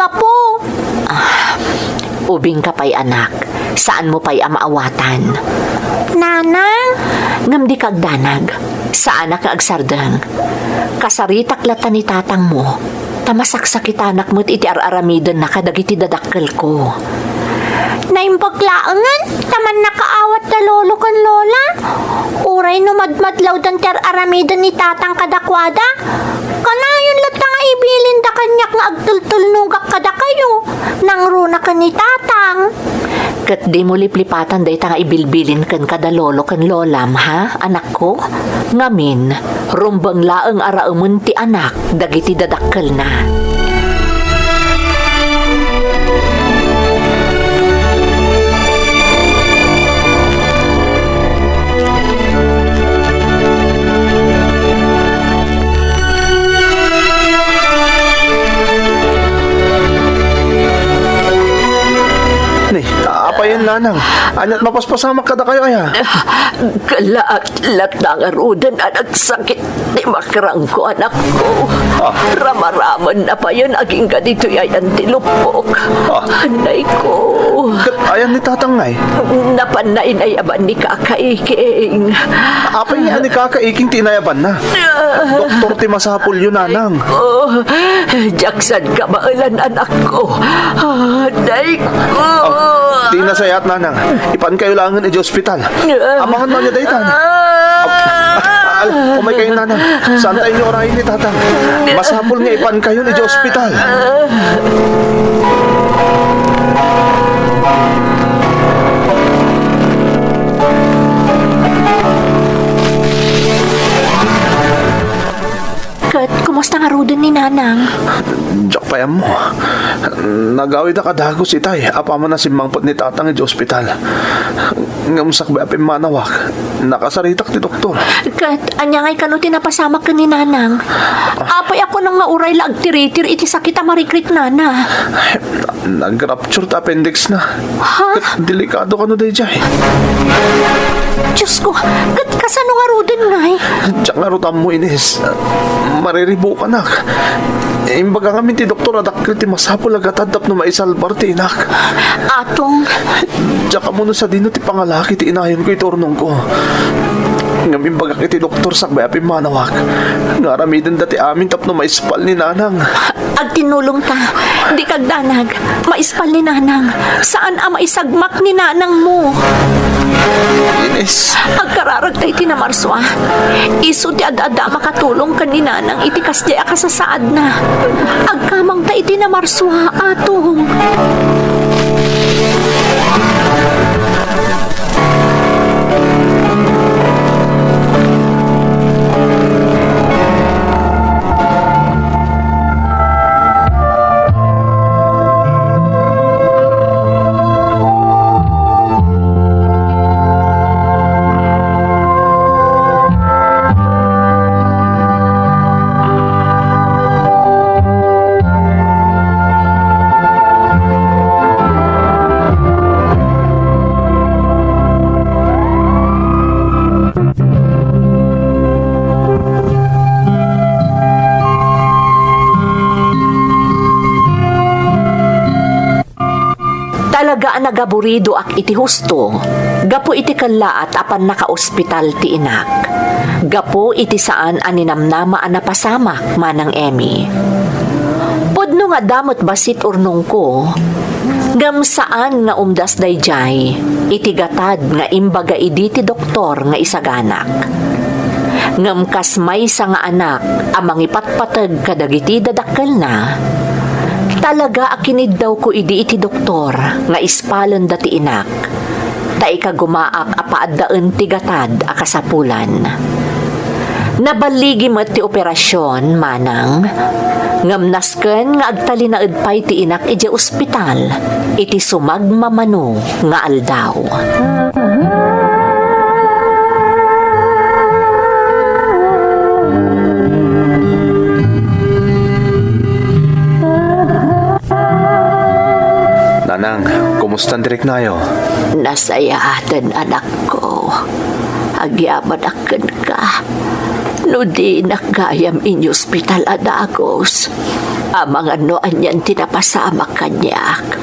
Apo! Ah, ubingka pay, anak. Saanmo pay a maawatan. Nanang? Ngem dika agdanag. Saanak nga agsardeng. Kasaritak latta ni tatangmo, ta masaksakitanak met iti ar-aramidenna kadagiti dadakkelko. Naimbag laengen ta mannakaawat da lolo ken lola. Uray no madmadlawdan ti ar-aramiden ni tatang kadakuada, kanayon latta nga ibilinda kaniak nga agtultulnogak kadakayo, nangruna ken ni tatang. Ket dimo liplipatan dayta nga ibilbilin kenka da lolo ken lolam, ha, anakko? Ngamin, rumbeng laeng a raemen ti anak dagiti dadakkelna. Ni, apayen, nanang? Ania't mapaspasamak kadakayo aya? Kalaat latta ngaruden a nagsakit ti makrangko, anakko. Ah. Ramaramenna payen agingga ditoy ayan ti luppok. Ah. Anayko. Ket ayan ni tatang ngay? Napanna inayaban ni Kaka Iking. Apay nga ni Kaka Iking ti inayabanna? Ah. Doktor ti masapulyo, nanang. Oh, diak saan kabaelan, anakko. Ah, anayko. Ah, di nasayaat, nanang. Ipankayo laengen iti ospital. Amangan no ania daytan. Ah. Al-, umaykayo, nanang. Saantayo orayen ni tatang. Masapul nga ipankayon iti ospital. Ket, kumusta ngaruden ni Nanang? Diak pay ammo. Nagawidak a dagus itay apaman a simmangpet ni Tatang iti ospital. Ngem sakbay a pimmanawak, nakasaritak ti doktor. Ket, ania ngay kano ti napasamak ken ni Nanang? Apay a kunam nga uray la agtiritir iti sakit a marikritnana? Nag-rupture ti appendix na. Ha? Ket delikado kano daydiay. Diosko, ket kasano ngaruden ngay? Diak ngarud ammo, Ines. Mariribukanak. Imbaga ngamin ti doktor a dakkel ti masapul a gatad tapno maisalbar ti inak. Atong. Diak ammo no sadino ti pangalaki ti inayonko iti urnongko. Ngem imbagak iti doktor sakbay a pimmanawak nga aramidenda ti amin tapno maispal ni Nanang. Agtinnulongta. Dika agdanag. Maispal ni Nanang. Saan a maisagmak ni Nanangmo. Ines. Agkararagta iti namarsua. Isu ti ad-adda a makatulong ken ni Nanang iti kasdiay a kasasaadna. Agkamangta iti namarsua, Atong. Talaga a nagaburidoak iti husto, gapu iti kellaat a pannakaospital ti inak, gapu iti saan a ninamnama a napasamak, Manang Emmy. Pudno nga adda met bassit urnongko, ngem saan nga umdas daydiay iti gatad nga imbaga idi ti doktor nga isaganak. Ngem kas maysa nga anak a mangipatpateg kadagiti dadakkelna, talaga a kiniddawko idi iti doktor nga ispalenda ti inak, ta ikagumaak a paaddaen ti gatad a kasapulan. Naballigi met ti operasion, Manang, ngem nasken nga agtalinaed pay ti inak idiay ospital iti sumagmamano nga aldaw. Nanang, kumusta ti riknayo? Nasayaaten, anakko. Agyamanak kenka. No dinak gayam inyospital a dagus, Amangan no anian ti napasamak kaniak.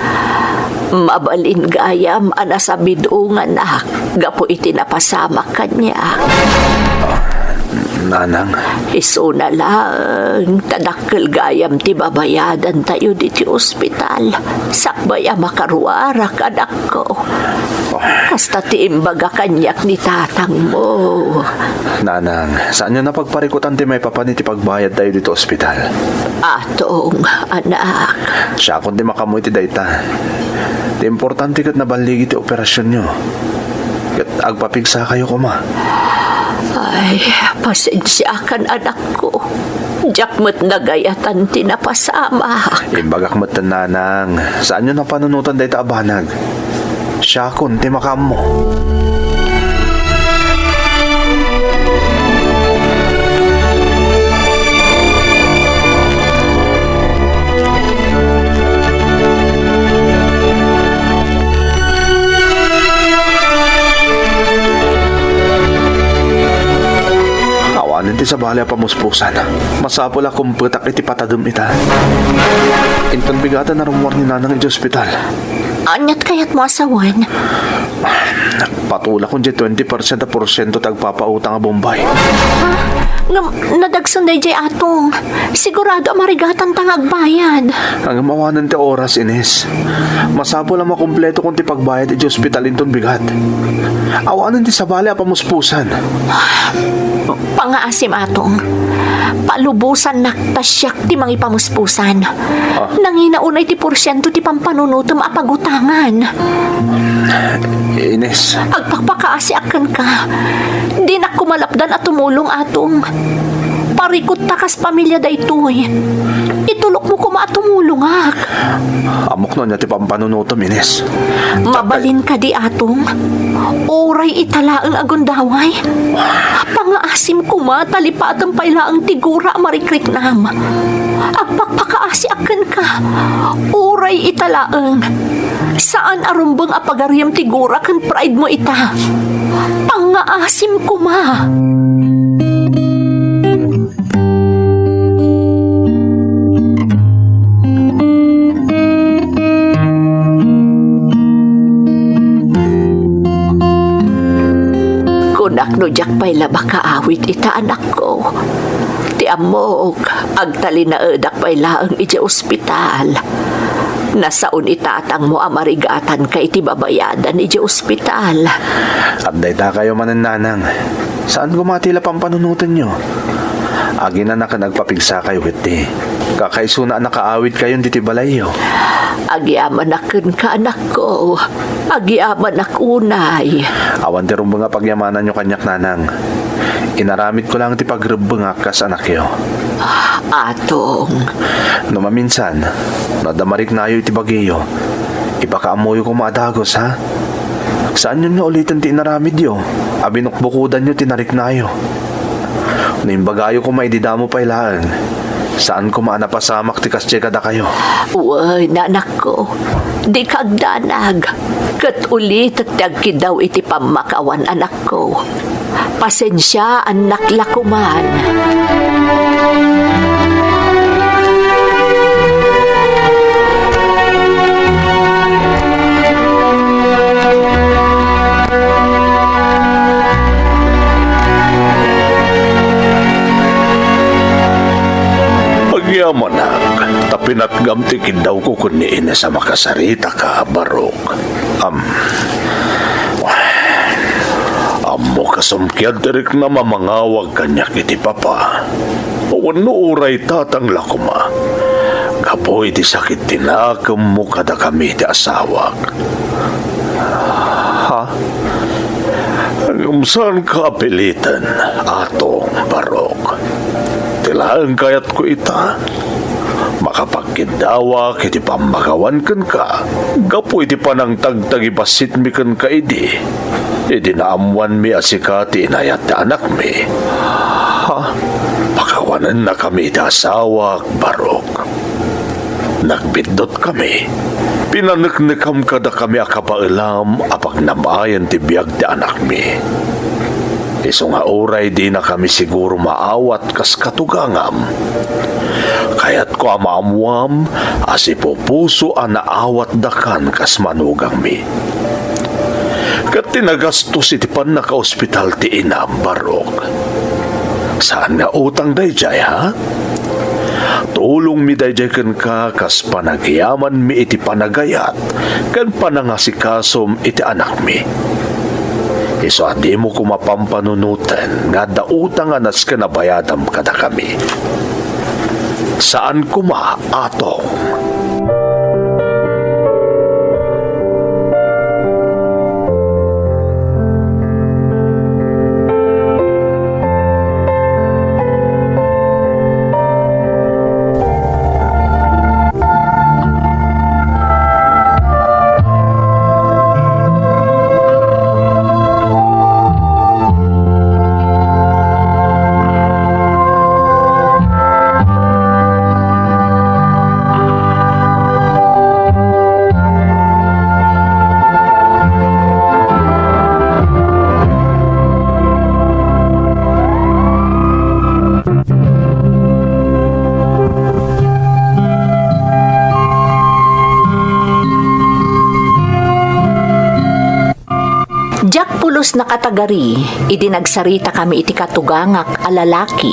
Mabalin gayam a nasabidonganak gapu iti napasamak kaniak. Nanang. Isuna laeng ta dakkel gayam ti babayadantayo ditoy ospital. Sakbay a makaruarak, anakko. Kasta ti imbaga kaniak ni tatangmo. Nanang, saanyo a pagparikutan ti maipapan iti pagbayadtayo ditoy ospital. Atong, anak. Siakon ti makaammo iti dayta. Ti importante ket naballigi ti operasionyo. Ket agpapigsakayo koma. Ay, pasensiakan, anakko. Diak met nagayatan ti napasamak. Imbagak met, nanang, saanyo a panunoten dayta a banag. Siakon ti makaammo. Awanen ti sabali a pamuspusan. Masapul a kumpetak iti patadem ita. Inton bigaten a rummuar ni Nanang iti ospital. Aniat kayatmo a sawen? Patulakon diay twenty percent a porsiento ti agpapautang a Bombay. Ha? Ngem nadagsen daydiay, Atong. Sigurado a marigatanta nga agbayad. Ngem awanen ti oras, Ines. Masapul a makumpletokon ti pagbayad iti ospital inton bigat. Awanen ti sabali a pamuspusan. Pangaasim, Atong. Palubosannak ta siak ti mangipamuspusan. Ah. Nangina unay ti porsiento ti pampanunotem a pagutangan. Ines. Agpakpakaasiak kenka. Dinak koma lapdan a tumulong, Atong. Parikutta kas pamilya daytoy. Itulokmo koma a tumulongak. Ammok no ania ti pampanunotem, Ines. Mabalin kadi, Atong. Uray ita laeng a gundaway. Pangaasim koma, ta lipatem pay laeng ti gura a marikriknam. Agpakpakaasiak kenka. Uray ita laeng. Saan a rumbeng a pagariem ti gura ken pride mo ita. Pangaasim koma. Kunak no diak pay la makaawid ita, anakko. Ti ammok, agtalinaedak pay laeng idiay ospital. Nasao ni tatangmo a marigatanka iti babayadan idiay ospital. Adda itakayo manen, Nanang. Saan koma ti la pampanunotenyo? Aginana ken agpapigsakayo ketdi. Kakaisuna a nakaawidkayon ditoy balayyo. Agyamanak kenka, anakko. Agyamanak unay. Awan ti rumbeng a pagyamananyo kaniak, Nanang. Inaramidko laeng ti pagrebbengak kas anakyo. Atong. No maminsan, no adda mariknayo iti bagiyo, ipakaammoyo koma a dagus, ha? Saanyon nga uliten ti inaramidyo a binukbukodanyo ti nariknayo. No imbagayo koma idi damo pay laeng, saan koma a napasamak ti kasdiay kadakayo. Wen, anakko, dika agdanag, ket ulitek ti agkiddaw iti pammakawan, anakko. Pasensiaannak la koman. Agyamanak, ta pinatgam ti kiddawko ken ni Ines a makasaritaka, Barok. Am, ammo kasumkiad ti riknam a mangawag kaniak iti papa wenno uray tatang la koma gapu iti sakit ti nakemmo kadakami ti asawak. Ha? Ngem saanka a piliten, Atong Barok. Ti laeng kayatko ita, makapagkiddawak iti pammakawan kenka gapu iti panangtagtagibasitmi kenka idi, idi naammoanmi a sika ti inayat ti anakmi. Ha? Pakawanennakami iti asawak, Barok. Nagbiddutkami. Pinaneknekam kadakami a kabaelam a pagnam-ayan ti biag ti anakmi. Isu nga uray dinakami siguro maawat kas katugangam, kayatko a maammuam a sipupuso a naawatdakan kas manugangmi. Ket ti nagastos iti pannakaospital ti inam, Barok, saan nga utang daydiay, ha? Tulongmi daydiay kenka kas panagyamanmi iti panagayat ken panangasikasom iti anakmi. Isu a dimo koma pampanunoten nga adda utang a nasken a bayadam kadakami. Saan koma, Atong. Diak pulos nakatagari idi nagsaritakami iti katugangak a lalaki,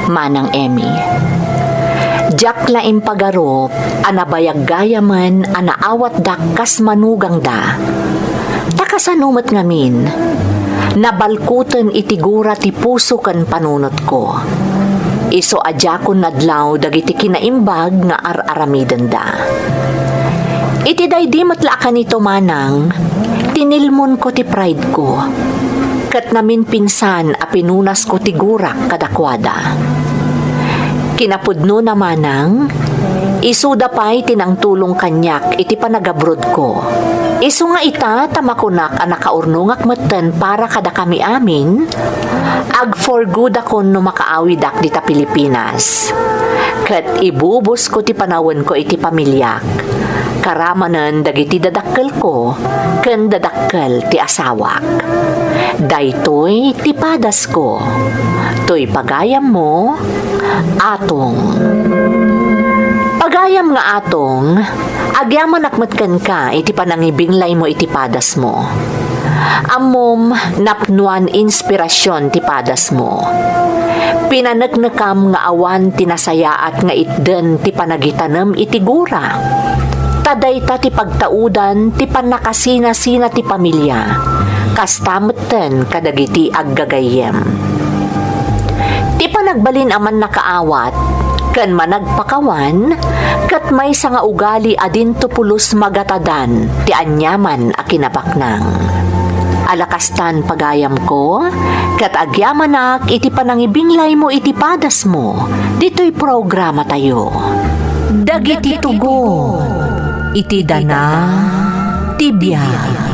Manang Emmy. Diak la impagarup a nabayag gayamen a naawatdak kas manugangda. Ta kasano met ngamin, nabalkuten iti gura ti puso ken panunotko. Isu a diakon nadlaw dagiti kinaimbag nga ar-aramidenda. Iti daydi met la a kanito, Manang, tinilmonko ti prideko, ket naminpinsan a pinunasko ti gurak kadakuada. Kinapudnona, Manang, isuda pay ti nangtulong kaniak iti panagabrodko. Isu nga ita ta makunak a nakaurnongak metten para kadakami amin, agforgoodakon no makaawidak dita Pilipinas. Ket ibubusko ti panawenko iti pamiliak, karamanen dagiti dadakkelko ken dadakkel ti asawak. Daytoy ti padasko. Toy pagayammo, Atong. Pagayam nga Atong, agyamanak met kenka iti panangibinglaymo iti padasmo. Ammom, napnoan inspirasyon ti padasmo. Pinaneknekam nga awan ti nasayaat nga itden ti panagitanem iti gura. Ta dayta ti pagtaudan ti pannakasinasina ti pamilia, kasta metten kadagiti aggagayyem. Ti panagbalin a mannakaawat ken managpakawan ket maysa nga ugali a dinto pulos magatadan ti aniaman a kinabaknang. Ala kastan, pagayamko, ket agyamanak iti panangibinglaymo iti padasmo ditoy programatayo. Dagiti tugon iti dana ti biag.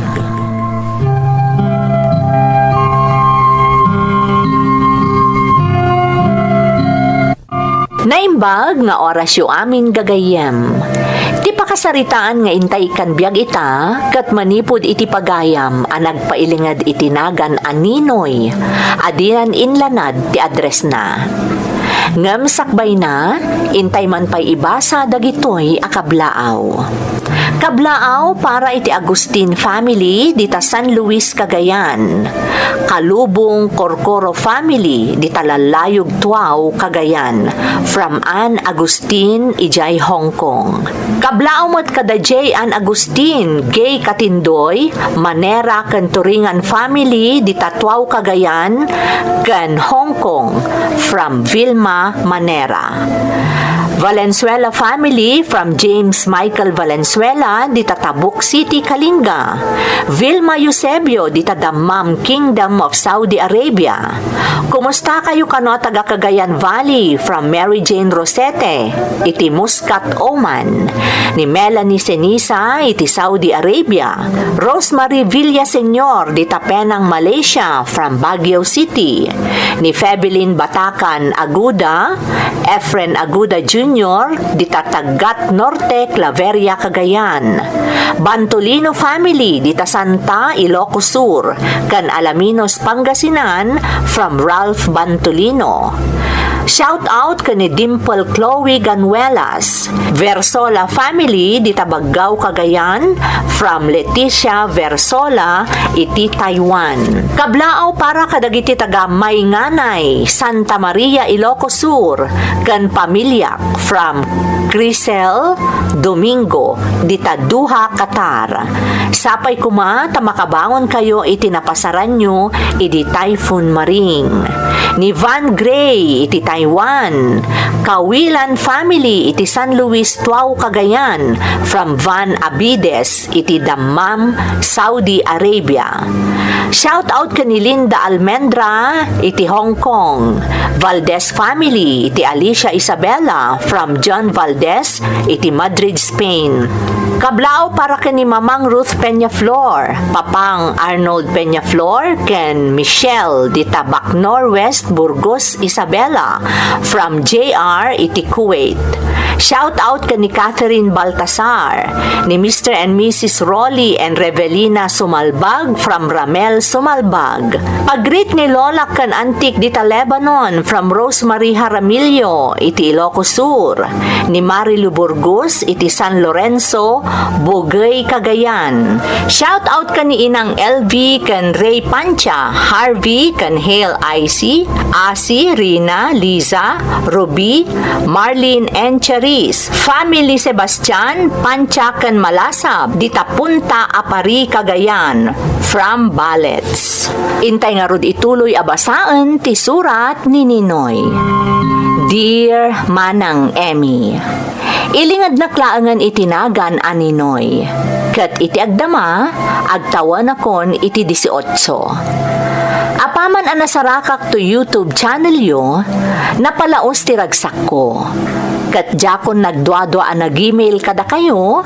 Naimbag nga orasyo amin, gagayyem. Ti pakasaritaan nga intay ikkan biag ita ket manipud iti pagayam a nagpailinged iti nagan a Ninoy a dinan inlanad ti addressna. Ngem sakbayna, intay man pay ibasa dagitoy a kablaaw. Kablaaw para iti Agustin family dita San Luis, Cagayan. Kalubong Corcoro family dita Lalayog, Tuaw, Cagayan. From Ann Agustin, idiay Hong Kong. Kablaaw met kada J. Ann Agustin, Gay Katindoy, Manera ken Turingan family dita Tuaw, Cagayan, ken Hong Kong, from Vilma Manera. Valenzuela family from James Michael Valenzuela dita Tabuk City, Kalinga. Vilma Eusebio dita Dammam, Kingdom of Saudi Arabia. Kumusta kayo kano a taga Cagayan Valley from Mary Jane Rosete iti Muscat, Oman. Ni Melanie Senisa iti Saudi Arabia. Rosemary Villaseñor dita Penang, Malaysia from Baguio City. Ni Febelin Batacan Aguda, Efren Aguda Junior Junior, dita Taggat Norte, Claveria, Cagayan. Bantolino family, dita Santa, Ilocos Sur, ken Alaminos, Pangasinan, from Ralph Bantolino. Shout out ken ni Dimple Chloe Ganuelas. Versola family, dita Baggao, Cagayan, from Leticia Versola, iti Taiwan. Kablaaw para kadagiti taga Mainganay, Santa Maria, Ilocos Sur, ken pamiliak, from Crisel Domingo, dita Doha, Qatar. Sapay koma ta makabangonkayo iti napasaranyo idi Typhoon Maring. Ni Van Gray iti Taiwan. Kawilan family iti San Luis, Tuao, Cagayan, from Van Abides iti Dammam, Saudi Arabia. Shout out ken ni Linda Almendra iti Hong Kong. Valdez family iti Alicia Isabela from John Valdez iti Madrid, Spain. Kablaaw para ken ni Mamang Ruth Peñaflor, Papang Arnold Peñaflor, ken Michelle dita Bacnor West, Burgos, Isabela, from J R iti Kuwait. Shout out ken ni Catherine Baltasar, ni Mister and Missus Rolly and Revelina Sumalbag from Ramel Sumalbag. Pag-greet ni Lola ken Antik dita Lebanon from Rosemary Jaramillo iti Ilocos Sur, ni Marilu Burgos iti San Lorenzo, Bugey, Cagayan. Shout out ken ni Inang L V ken Ray Pancha, Harvey ken Hale Icy, Asi, Rina, Liza, Ruby, Marlene and Charis. Family Sebastian, Pancha ken Malasab, dita Punta Apari, Cagayan, from Balets. Intay ngarud ituloy a basaen ti surat ni Ninoy. Dear Manang Emmy, ilingednak laengen iti nagan a Ninoy, ket iti agdama, agtawenakon iti dieciocho. Apaman a nasarakak to YouTube channelyo, napalaos ti ragsakko. Ket diakon nagduadua a nag-email kadakayo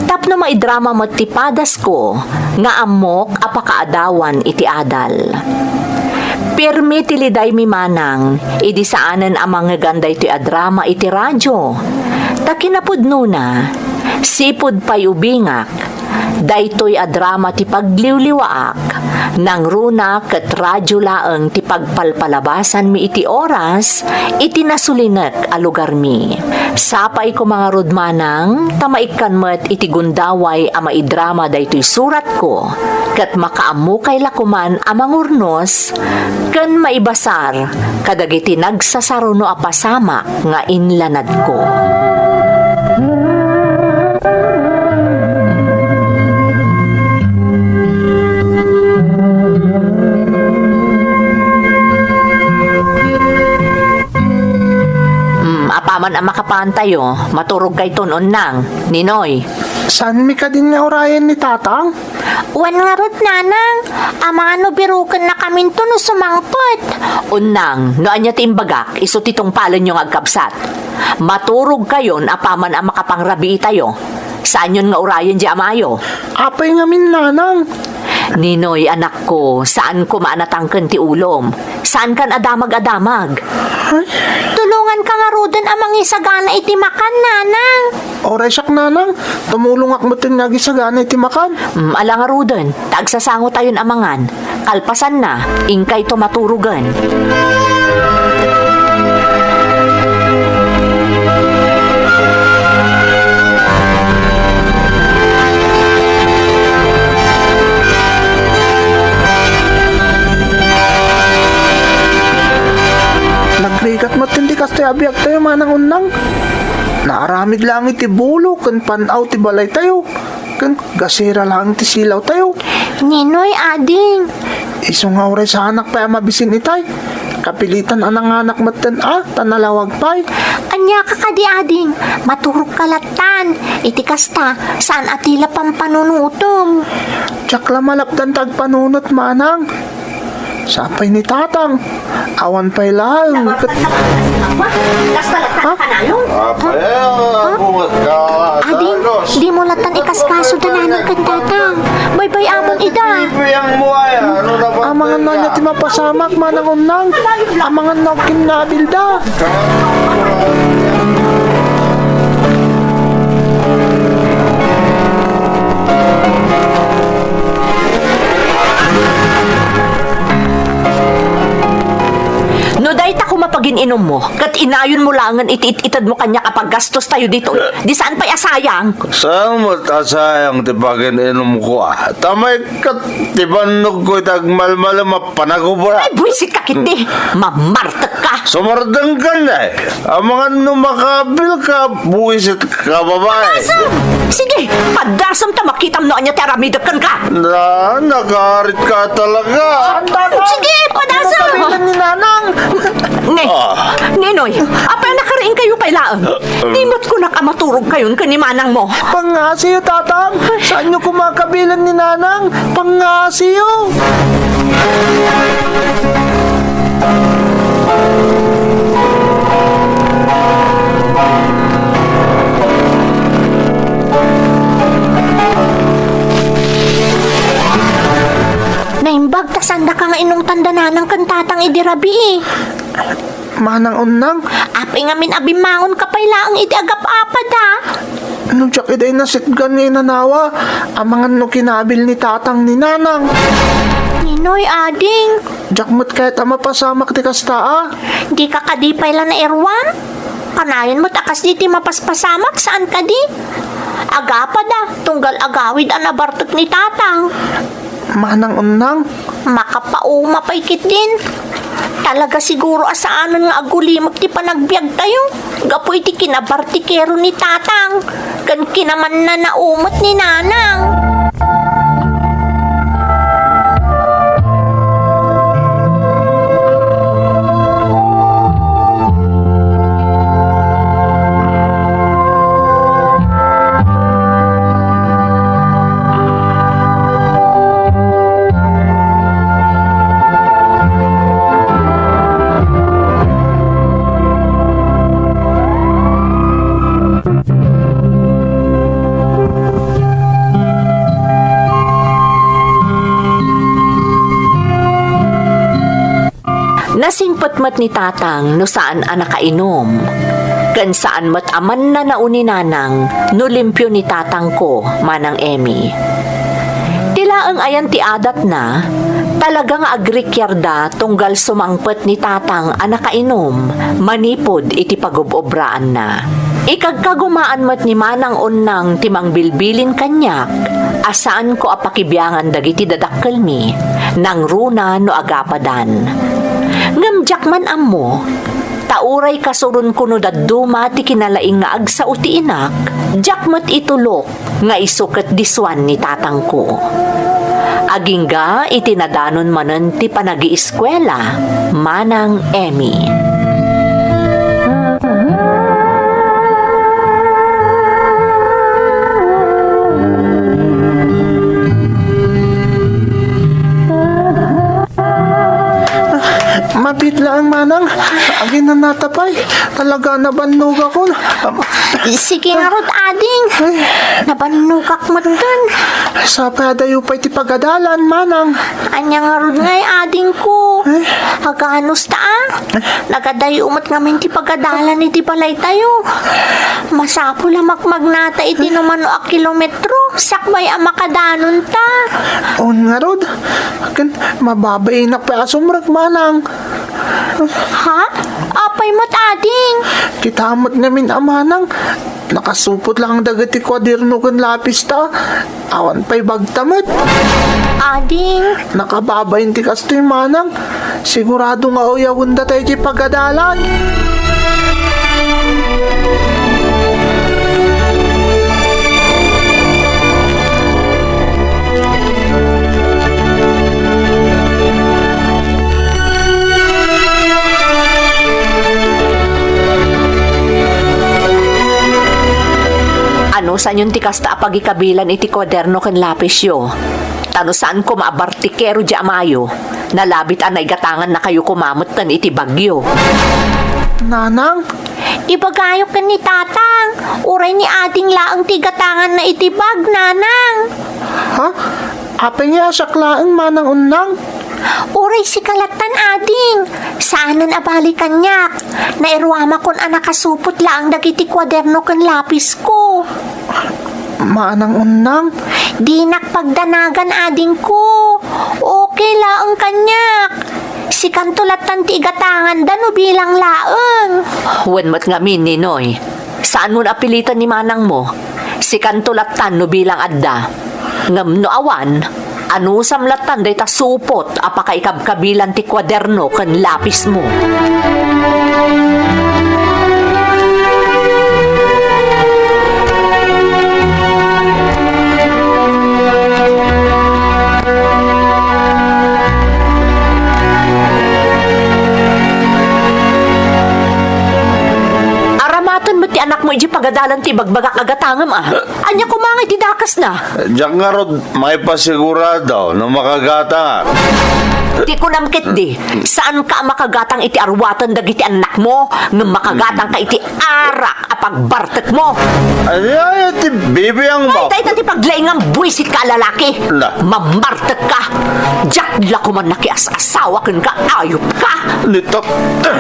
tapno maidrama met ti padasko nga ammok a pakaadawan iti adal. Pirmi ti lidaymi manang, idi saanen a mangngegan daytoy a drama iti radyo. Ta kinapudnona, sipud pay ubingak, daytoy a drama ti pagliwliwaak, nangruna ket radyo laeng ti pagpalpalabasanmi iti oras iti nasulinek a lugarmi. Sapay koma ngarud manang, ta maikkan met iti gundaway a maidrama daytoy suratko, ket makaammokay la koman a mangurnos ken maibasar kadagiti nagsasaruno a pasamak nga inlanadko. Hmm, apaman a makapantayo, maturogkayton, Unnang, Ninoy. Saanmi kadin nga urayen ni Tatang? Wen ngarud, Nanang, amangan no birukennakaminto no sumangpet. Unnang, no ania ti imbagak, isu ti tungpalenyo nga agkabsat. Maturogkayon apaman a makapangrabiitayo. Saanyon nga urayen diay amayo. Apay ngamin, Nanang? Ninoy, anakko, saan koma a natangken ti ulom. Saankan a damag-adamag. Ay. Tulonganka ngaruden a mangisagana iti makan, Nanang. Uray siak, Nanang, tumulongak metten nga agisagana iti makan. Mm, ala ngaruden, ta agsasangotayon a mangan. Kalpasanna, inkayto maturogen. Nagrigat met ti kastoy a biagtayo, Manang Unnang. Naaramid laeng iti bulo ken pan-aw ti balaytayo, ken gasera laeng ti silawtayo. Ninoy, ading. Isu nga uray saanak pay a mabisin itay. Kapilitan a nanganak metten a, ta nalawag pay. Ania ka kadi, ading? Maturogka lattan. Iti kasta, saan a ti la pampanunotem. Diak la malapdan ta agpanunot, Manang. Sapay ni Tatang, awan pay laeng ket. Kasta latta. Ha? Apay, ah, bungat ka, Ading, Carlos. Dimo latta ikaskaso da nanang ken tatang. Baybay-amon ida. Ibiyang mo ay, ano na ba? Amangan na niya ti mapasamak, Manang Unnang. Amangan na kinnabilda. Ka-, inummo, ket inayonmo laengen iti it-itedmo kaniak a paggastostayo ditoy. Di saan pay a sayang. Saan met a sayang ti pagin-inumko, a? Ta maikkat ti bannogko iti agmalmalem a panagubra. Ay, buisitka ketdi. Mamartekka. Sumardengkan, ay. Amangan no makabilka, buisitka, babae. Padasem! Sige, padasem ta makitam no ania ti aramidek kenka. Na, nagaritka talaga. Sige, padasem! Ano ka ni Nanang? Ne, Ah. Ninoy, apay a nakariingkayo pay laeng? Di met kunak a maturogkayon ken ni manangmo. Pangngasiyo, Tatang. Saanyo koma kabilen ni Nanang? Pangngasiyo. Naimbag ta saandaka nga inungtan da Nanang ken Tatang idi rabii. Manang Unnang? Apay ngamin a bimmangonka pay laeng iti agap-apada? No diak idi nasitgan nga inanawa, amangan no kinabil ni Tatang ni Nanang. Ninoy, ading. Diak met kayat a mapasamak ti kasta a. Dika kadi pay la nairuam? Kanayon met a kasdi ti mapaspasamak, saan kadi? Agapada, tunggal agawid a nabartek ni Tatang. Manang Unnang? Makapauma pay ketdin. Talaga siguro a saanen nga agulimek ti panagbiagtayo gapu iti kinabartikero ni Tatang ken kinamannanao met ni Nanang. Nasingpet met ni Tatang no saan a nakainom, ken saan met a mannanao ni Nanang no limpio ni Tatangko, Manang Emmy. Ti laeng ayan ti adatna, talaga nga agrikiarda tunggal sumangpet ni Tatang a nakainom manipud iti pagub-obraanna. Ikagkagumaan met ni Manang Unnang ti mangbilbilin kaniak a saanko a pakibiangan dagiti dadakkelmi, nangruna no agapadan. Ngem diak man ammo, ta uray kasuronko no dadduma ti kinalaing nga agsao ti inak, diak met itulok nga isu ket disuan ni tatangko. Agingga iti nadanon manen ti panagieskuela, Manang Emmy. Mabiit laeng, Manang. Aginanata pay. Talaga, nabannogakon. Sige ngarud, ading. Ay. Nabannogak metten. Sapay adayo pay ti pagadalan, Manang. Ania ngarud ngay, adingko? Ay. Aganos ta, a? Nagadayo met ngamin ti pagadalan iti balaytayo. Masapul a makmagnata iti numano a kilometro sakbay a makadanonta. On ngarud, ken mababainak pay a sumrek, Manang. Ha? Apay met, ading? Kita met ngamin a, Manang, nakasupot lang dagiti kuaderno ken lapista. Awan pay bagta met. Ading. Nakababain ti kastoy, Manang. Sigurado nga uyawenda tayo ti pagadalan. Anusanyon ti kasta a pagikabilan iti kuaderno ken lapisyo? Ta no saan koma a bartikero di amayo, nalabit a naigatangannakayo koma metten iti bagyo. Nanang? Ibagayo ken ni Tatang, uray ni Ading laeng ti igatanganna iti bag, Nanang. Ha? Apay nga siak laeng, Manang Unnang? Uray sika lattan, Ading. Saanen a bali kaniak. Nairuamakon a nakasupot laeng dagiti kuaderno ken lapisko. Manang Unnang? Dinak pagdanagan, adingko. Okay laeng kaniak. Sikanto lattan ti igatanganda no bilang laeng. Wen met ngamin, Ninoy. Saanmon a piliten ni manangmo. Sikanto lattan no bilang adda. Ngem no awan, anusam lattan dayta supot a pakaikabkabilan ti kuaderno ken lapismo. Aramaten met ti anakmo idiay pagadalan ti ibagbagak a gatangem, a. Ania koma ngay ti dakesna? Diak ngarud maipasigurado no makagatangak. Ti kunam ketdi, saanka a makagatang iti aruaten dagiti annakmo, ngem makagatangka iti arak a pagbartekmo. Ania ti bibiangmo? Ay, dayta ti paglaingam, buisitka a lalaki. Na. Mammartekka. Diak la koma nakias-asawa kenka, ayupka. Nitok. Ah,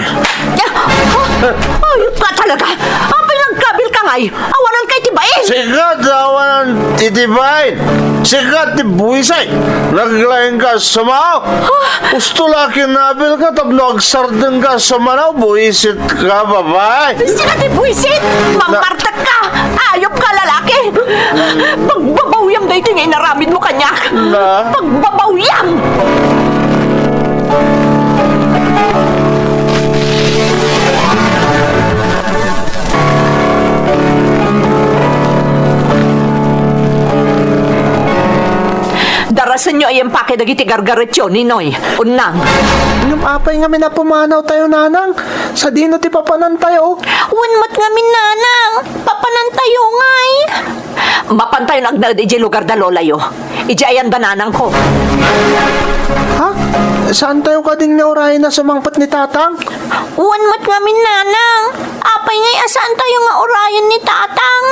ayupka talaga. Apay nga agkabilka ngay? Awananka iti bain. Sika ti awanan iti bain. Sika ti buisit. Naglaingka a sumao. Ah. Husto la a kinabilka tapno agsardengka a sumanaw, buisitka, babai. Sika ti buisit. Mammartekka. Ayupka, lalaki. Pagbabawyam daytoy nga inaramidmo kaniak. Na? Pagbabawyam. Darasenyo a impake dagiti gargaretyo, Ninoy. Unnang. Ngem apay ngamin a pumanawtayo, nanang? Sadino ti papanantayo? Wen met ngamin, nanang. Papanantayo ngay. Mapantayon agnaed idiay lugar da lolayo. Idiay ayan da nanangko. Ha? Saantayo kadin nga urayen a sumangpet ni tatang? Wen met ngamin, nanang. Apay ngay a saantayo nga urayen ni tatang?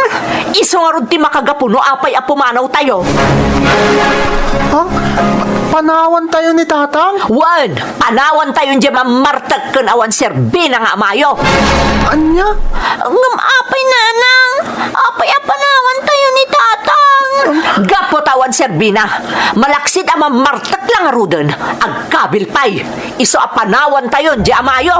Isu ngarud ti makagapu no apay a pumanawtayo. Ha? Panawantayo ni tatang? Wen, panawantayon diay mammartek ken awan serbina nga amayo. Ania? Ngem apay, nanang? Apay a panawantayo ni tatang? Gapu ta awan serbina, malaksid a mammartek la ngaruden, agkabil pay. Isu a panawantayon diay amayo.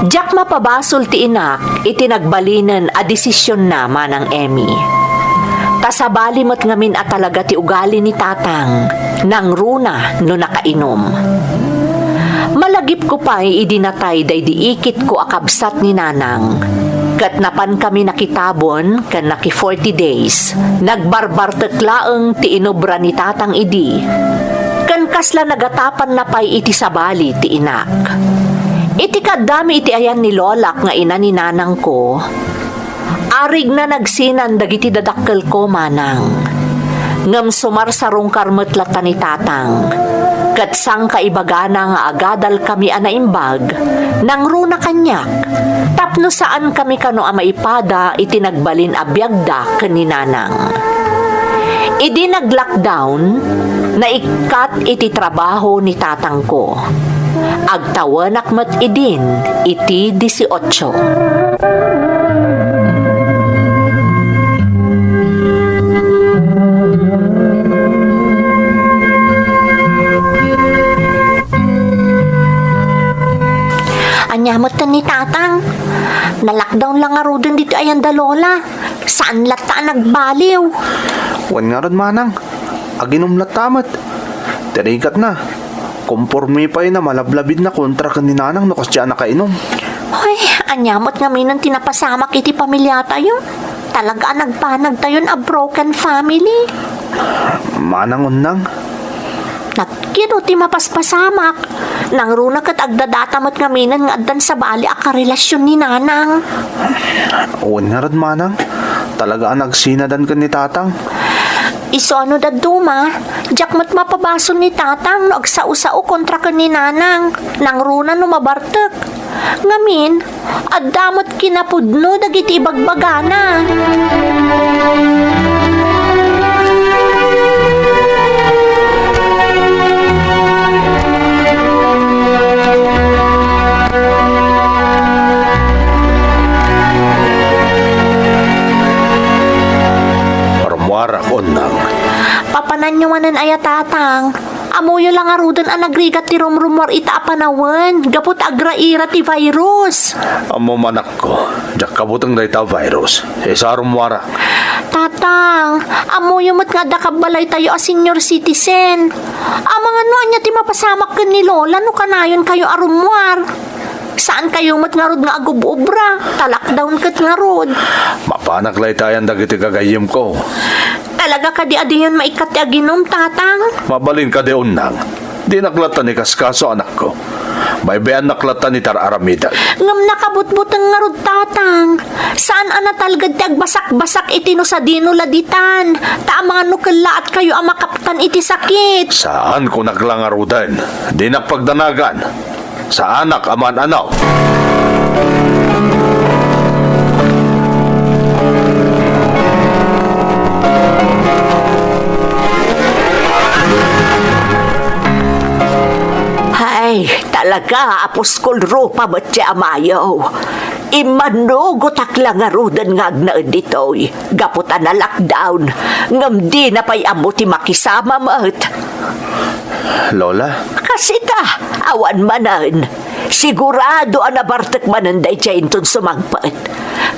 Diak mapabasol ti inak iti nagbalinen a desisionna, Manang Emmy. Ta sabali met ngamin a talaga ti ugali ni Tatang, nangruna no nakainom. Malagipko pay idi natay daydi ikitko a kabsat ni Nanang, ket napankami nakitabon ken naki-forty days, nagbarbartek laeng ti inobra ni Tatang idi, ken kasla nagatapanna pay iti sabali ti inak. Iti kaaddami iti ayan ni lolak nga ina ni nanangko, arigna nagsinan dagiti dadakkelko, Manang. Ngem sumarsarungkar met latta ni Tatang, ket sangkaibagana nga agadalkami a naimbag, nangruna kaniak, tapno saankami kano a maipada iti nagbalin a biagda ken ni Nanang. Idi nag-lockdown, naikkat iti trabaho ni tatangko. Agtawenak met idin iti dieciocho. Ania met ni Tatang? Na-lockdown la ngaruden ditoy ayan da Lola. Saan latta a nagbaliw? Wen ngarud, Manang. Aginom latta met. Ti rigatna, komporme pay na malablabidna kontra ken ni Nanang no kasdiay a nakainom. Hoy, ania met ngamin ti napasamak iti pamiliatayo? Talaga a nagbanagtayon a broken family. Manang Unnang. Nagkito ti mapaspasamak. Nangruna ket agdadata met ngaminen nga addan sabali a karelasion ni Nanang. Wen ngarud, Manang. Talaga a nagsinadan ken ni Tatang. Isu a no dadduma, diak met mapabasol ni Tatang no agsao-sao kontra ken ni Nanang, nangruna no mabartek. Ngamin, adda met kinapudno dagiti ibagbagana. Rummuarak, Onnang. Papananyo manen aya, Tatang? Ammoyo la ngaruden a nagrigat ti rumrummuar ita a panawen gapu ta agraira ti virus. Ammom, anakko, diak kabuteng dayta a virus. Isu a rummuarak. Tatang, ammoyo met nga adda kabbalaytayo a senior citizen. Amangan no ania ti mapasamak ken ni Lola no kanayonkayo a rummuar. Saankayo met ngarud nga agub-ubra, ta lockdown ket ngarud. Mapanak laytayan dagiti gagayyemko. Talaga kadi a diyon maikkat ti aginum, Tatang? Mabalin kadi, Onnang. Dinak latta ni kaskaso, anakko. Baybay-annak latta ni tar-aramidek. Ngem nakabutbuteng ngarud, Tatang. Saan a natalged ti agbasak-basak iti no sadino la ditan. Ta amangan no kellaatkayo a makaptan iti sakit. Saan, kunak la ngaruden. Dinak pagdanagan. Saanak a maan-anaw. Hay, talaga a puskol rupa met ti amayo. Immannugotak la ngaruden nga agnaed ditoy gapu ta na-lockdown, ngem dina pay ammo ti makisama met. Lola? Kas ita, awan manen. Sigurado a nabartek manen daydiay inton sumangpet.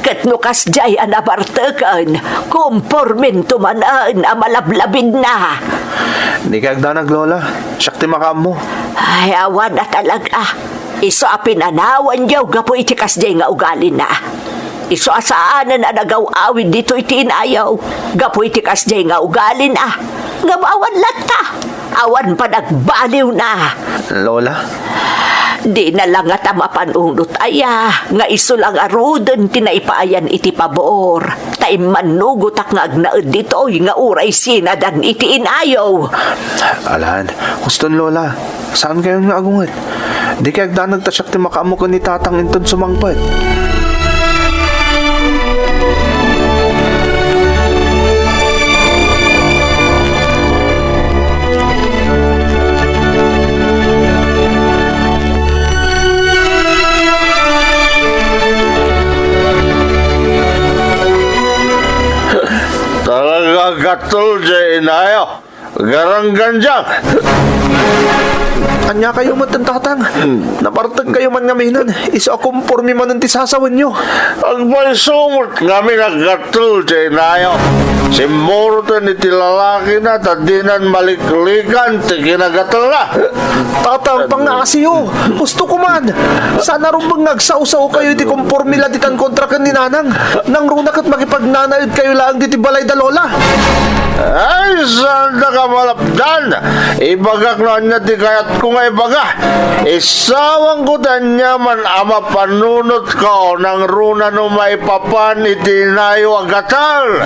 Ket no kasdiay a nabarteken, kompormento manen a malablabidna. Dikay agdanag, Lola. Siak ti makaammo. Ay, awan a talaga. Isu a pinanawanyo gapu iti kasdiay nga ugalina. Isu a saanen a nagaw-awid ditoy ti inayo gapu iti kasdiay nga ugalina. Ngem awan latta, awan panagbaliwna. Lola? Dina la ngata mapanunot aya nga isu la ngaruden ti naipaayan iti pabor, ta immannugotak nga agnaed ditoy nga uray sinadan iti inayo. Alan, huston, Lola. Saankayon nga agunget? Dikay agdanag ta siak ti makaammo ken ni Tatang inton sumangpet. Talaga gattel diay inayo. Garanggandiang! Ania kayo met, Tatang? Hmm. Nabartek kayo man ngamin. Isu a komporme manen ti sasawenyo. Agpayso met ngamin a gattel ti inayo. Simmuroten iti lalakina ta dinan maliklikan ti kinagatelna. Tatang, pangngaasiyo. Husto ko man. Saan a rumbeng nga agsao-sao kayo iti komporme la ditan kontra ken ni Nanang. Nangruna ket makipagnanaed kayo laeng diti balay da Lola. Ay, saandaka malapdan! Ibagak no ania ti kayatko nga ibaga. Isawanko ti aniaman a mapanunotko, nangruna no maipapan iti inayo a gatal.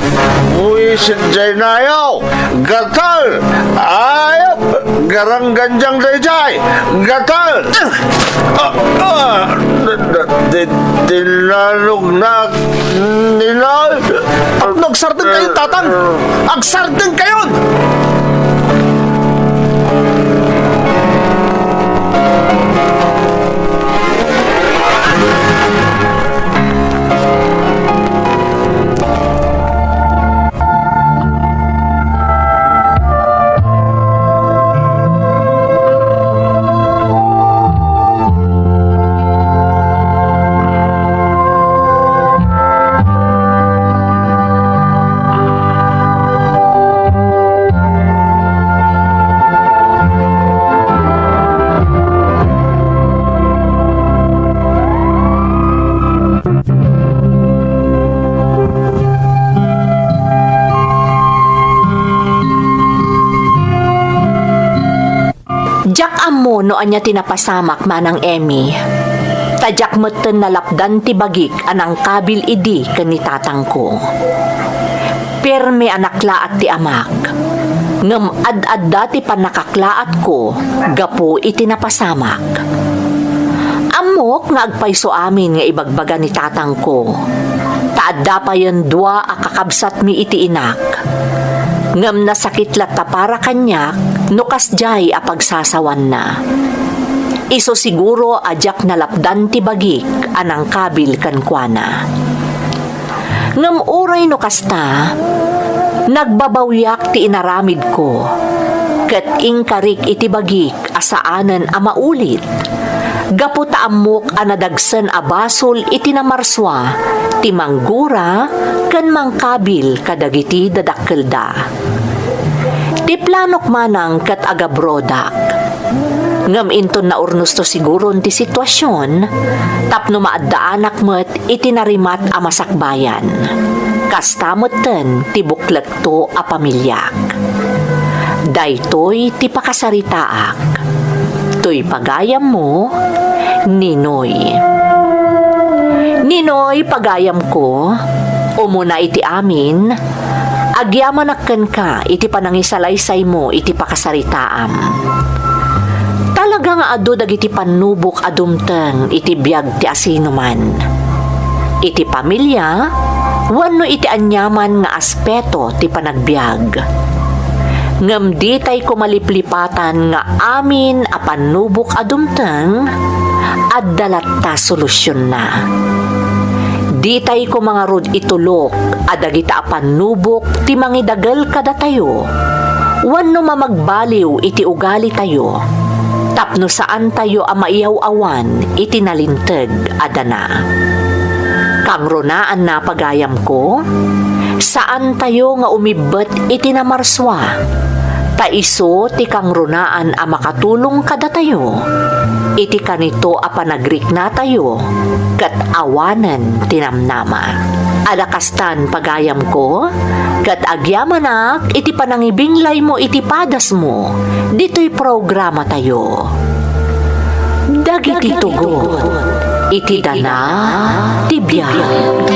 Buisit diay inayo. Gatal! Ayop! Garanggandiang daydiay! Gatal! Ah, ah, di-, di-, di-, dinanognak, ninay. Agsardeng kayon, Tatang! Agsardeng kayon! Diak ammo no ania ti napasamak, Manang Emmy. Ta diak metten nalapdan ti bagik a nangkabil idi ken ni tatangko. Pirme a naklaat ti amak, ngem ad-adda ti pannakaklaatko gapu iti napasamak. Ammok nga agpayso amin nga ibagbaga ni tatangko, ta adda payen dua a kakabsatmi iti inak. Ngem nasakit latta para kaniak no kasdiay a pagsasawanna. Isu siguro a diak nalapdan ti bagik a nangkabil kenkuana. Ngem uray no kasta, nagbabawiak ti inaramidko, ket inkarik iti bagik a saanen a maulit, gapu ta ammok a nadagsen a basol iti namarsua ti manggura ken mangkabil kadagiti dadakkelda. Ti planok manang ket agabrodak. Ngem inton naurnosto siguron ti situasion, tapno maaddaanak met iti narimat a masakbayan. Kasta metten ti buklekto a pamiliak. Daytoy ti pakasaritaak. Toy pagayammo, Ninoy. Ninoy, pagayamko, umuna iti amin, agyamanak kenka iti panangisalaysaymo iti pakasaritaam. Talaga nga adu dagiti pannubok a dumteng iti biag ti asinoman. Iti pamilia, wenno iti aniaman nga aspeto ti panagbiag. Ngem ditay ko maliplipatan nga amin a pannubok a dumteng, adda latta solusionna. Ditay ko mangarud itulok a dagita a pannubok ti mangidagel kadatayo, wenno mamagbaliw iti ugalitayo, tapno saantayo a maiyaw-awan iti nalinteg a dana. Kangrunaanna, pagayamko, saantayo nga umibbet iti namarsua, ta isu ti kangrunaan a makatulong kadatayo iti kanito a panagriknatayo ket awanen ti namnama. Adda kastan, pagayamko, ket agyamanak iti panangibinglaymo iti padasmo ditoy programatayo. Dagiti tugot iti dana ti biag.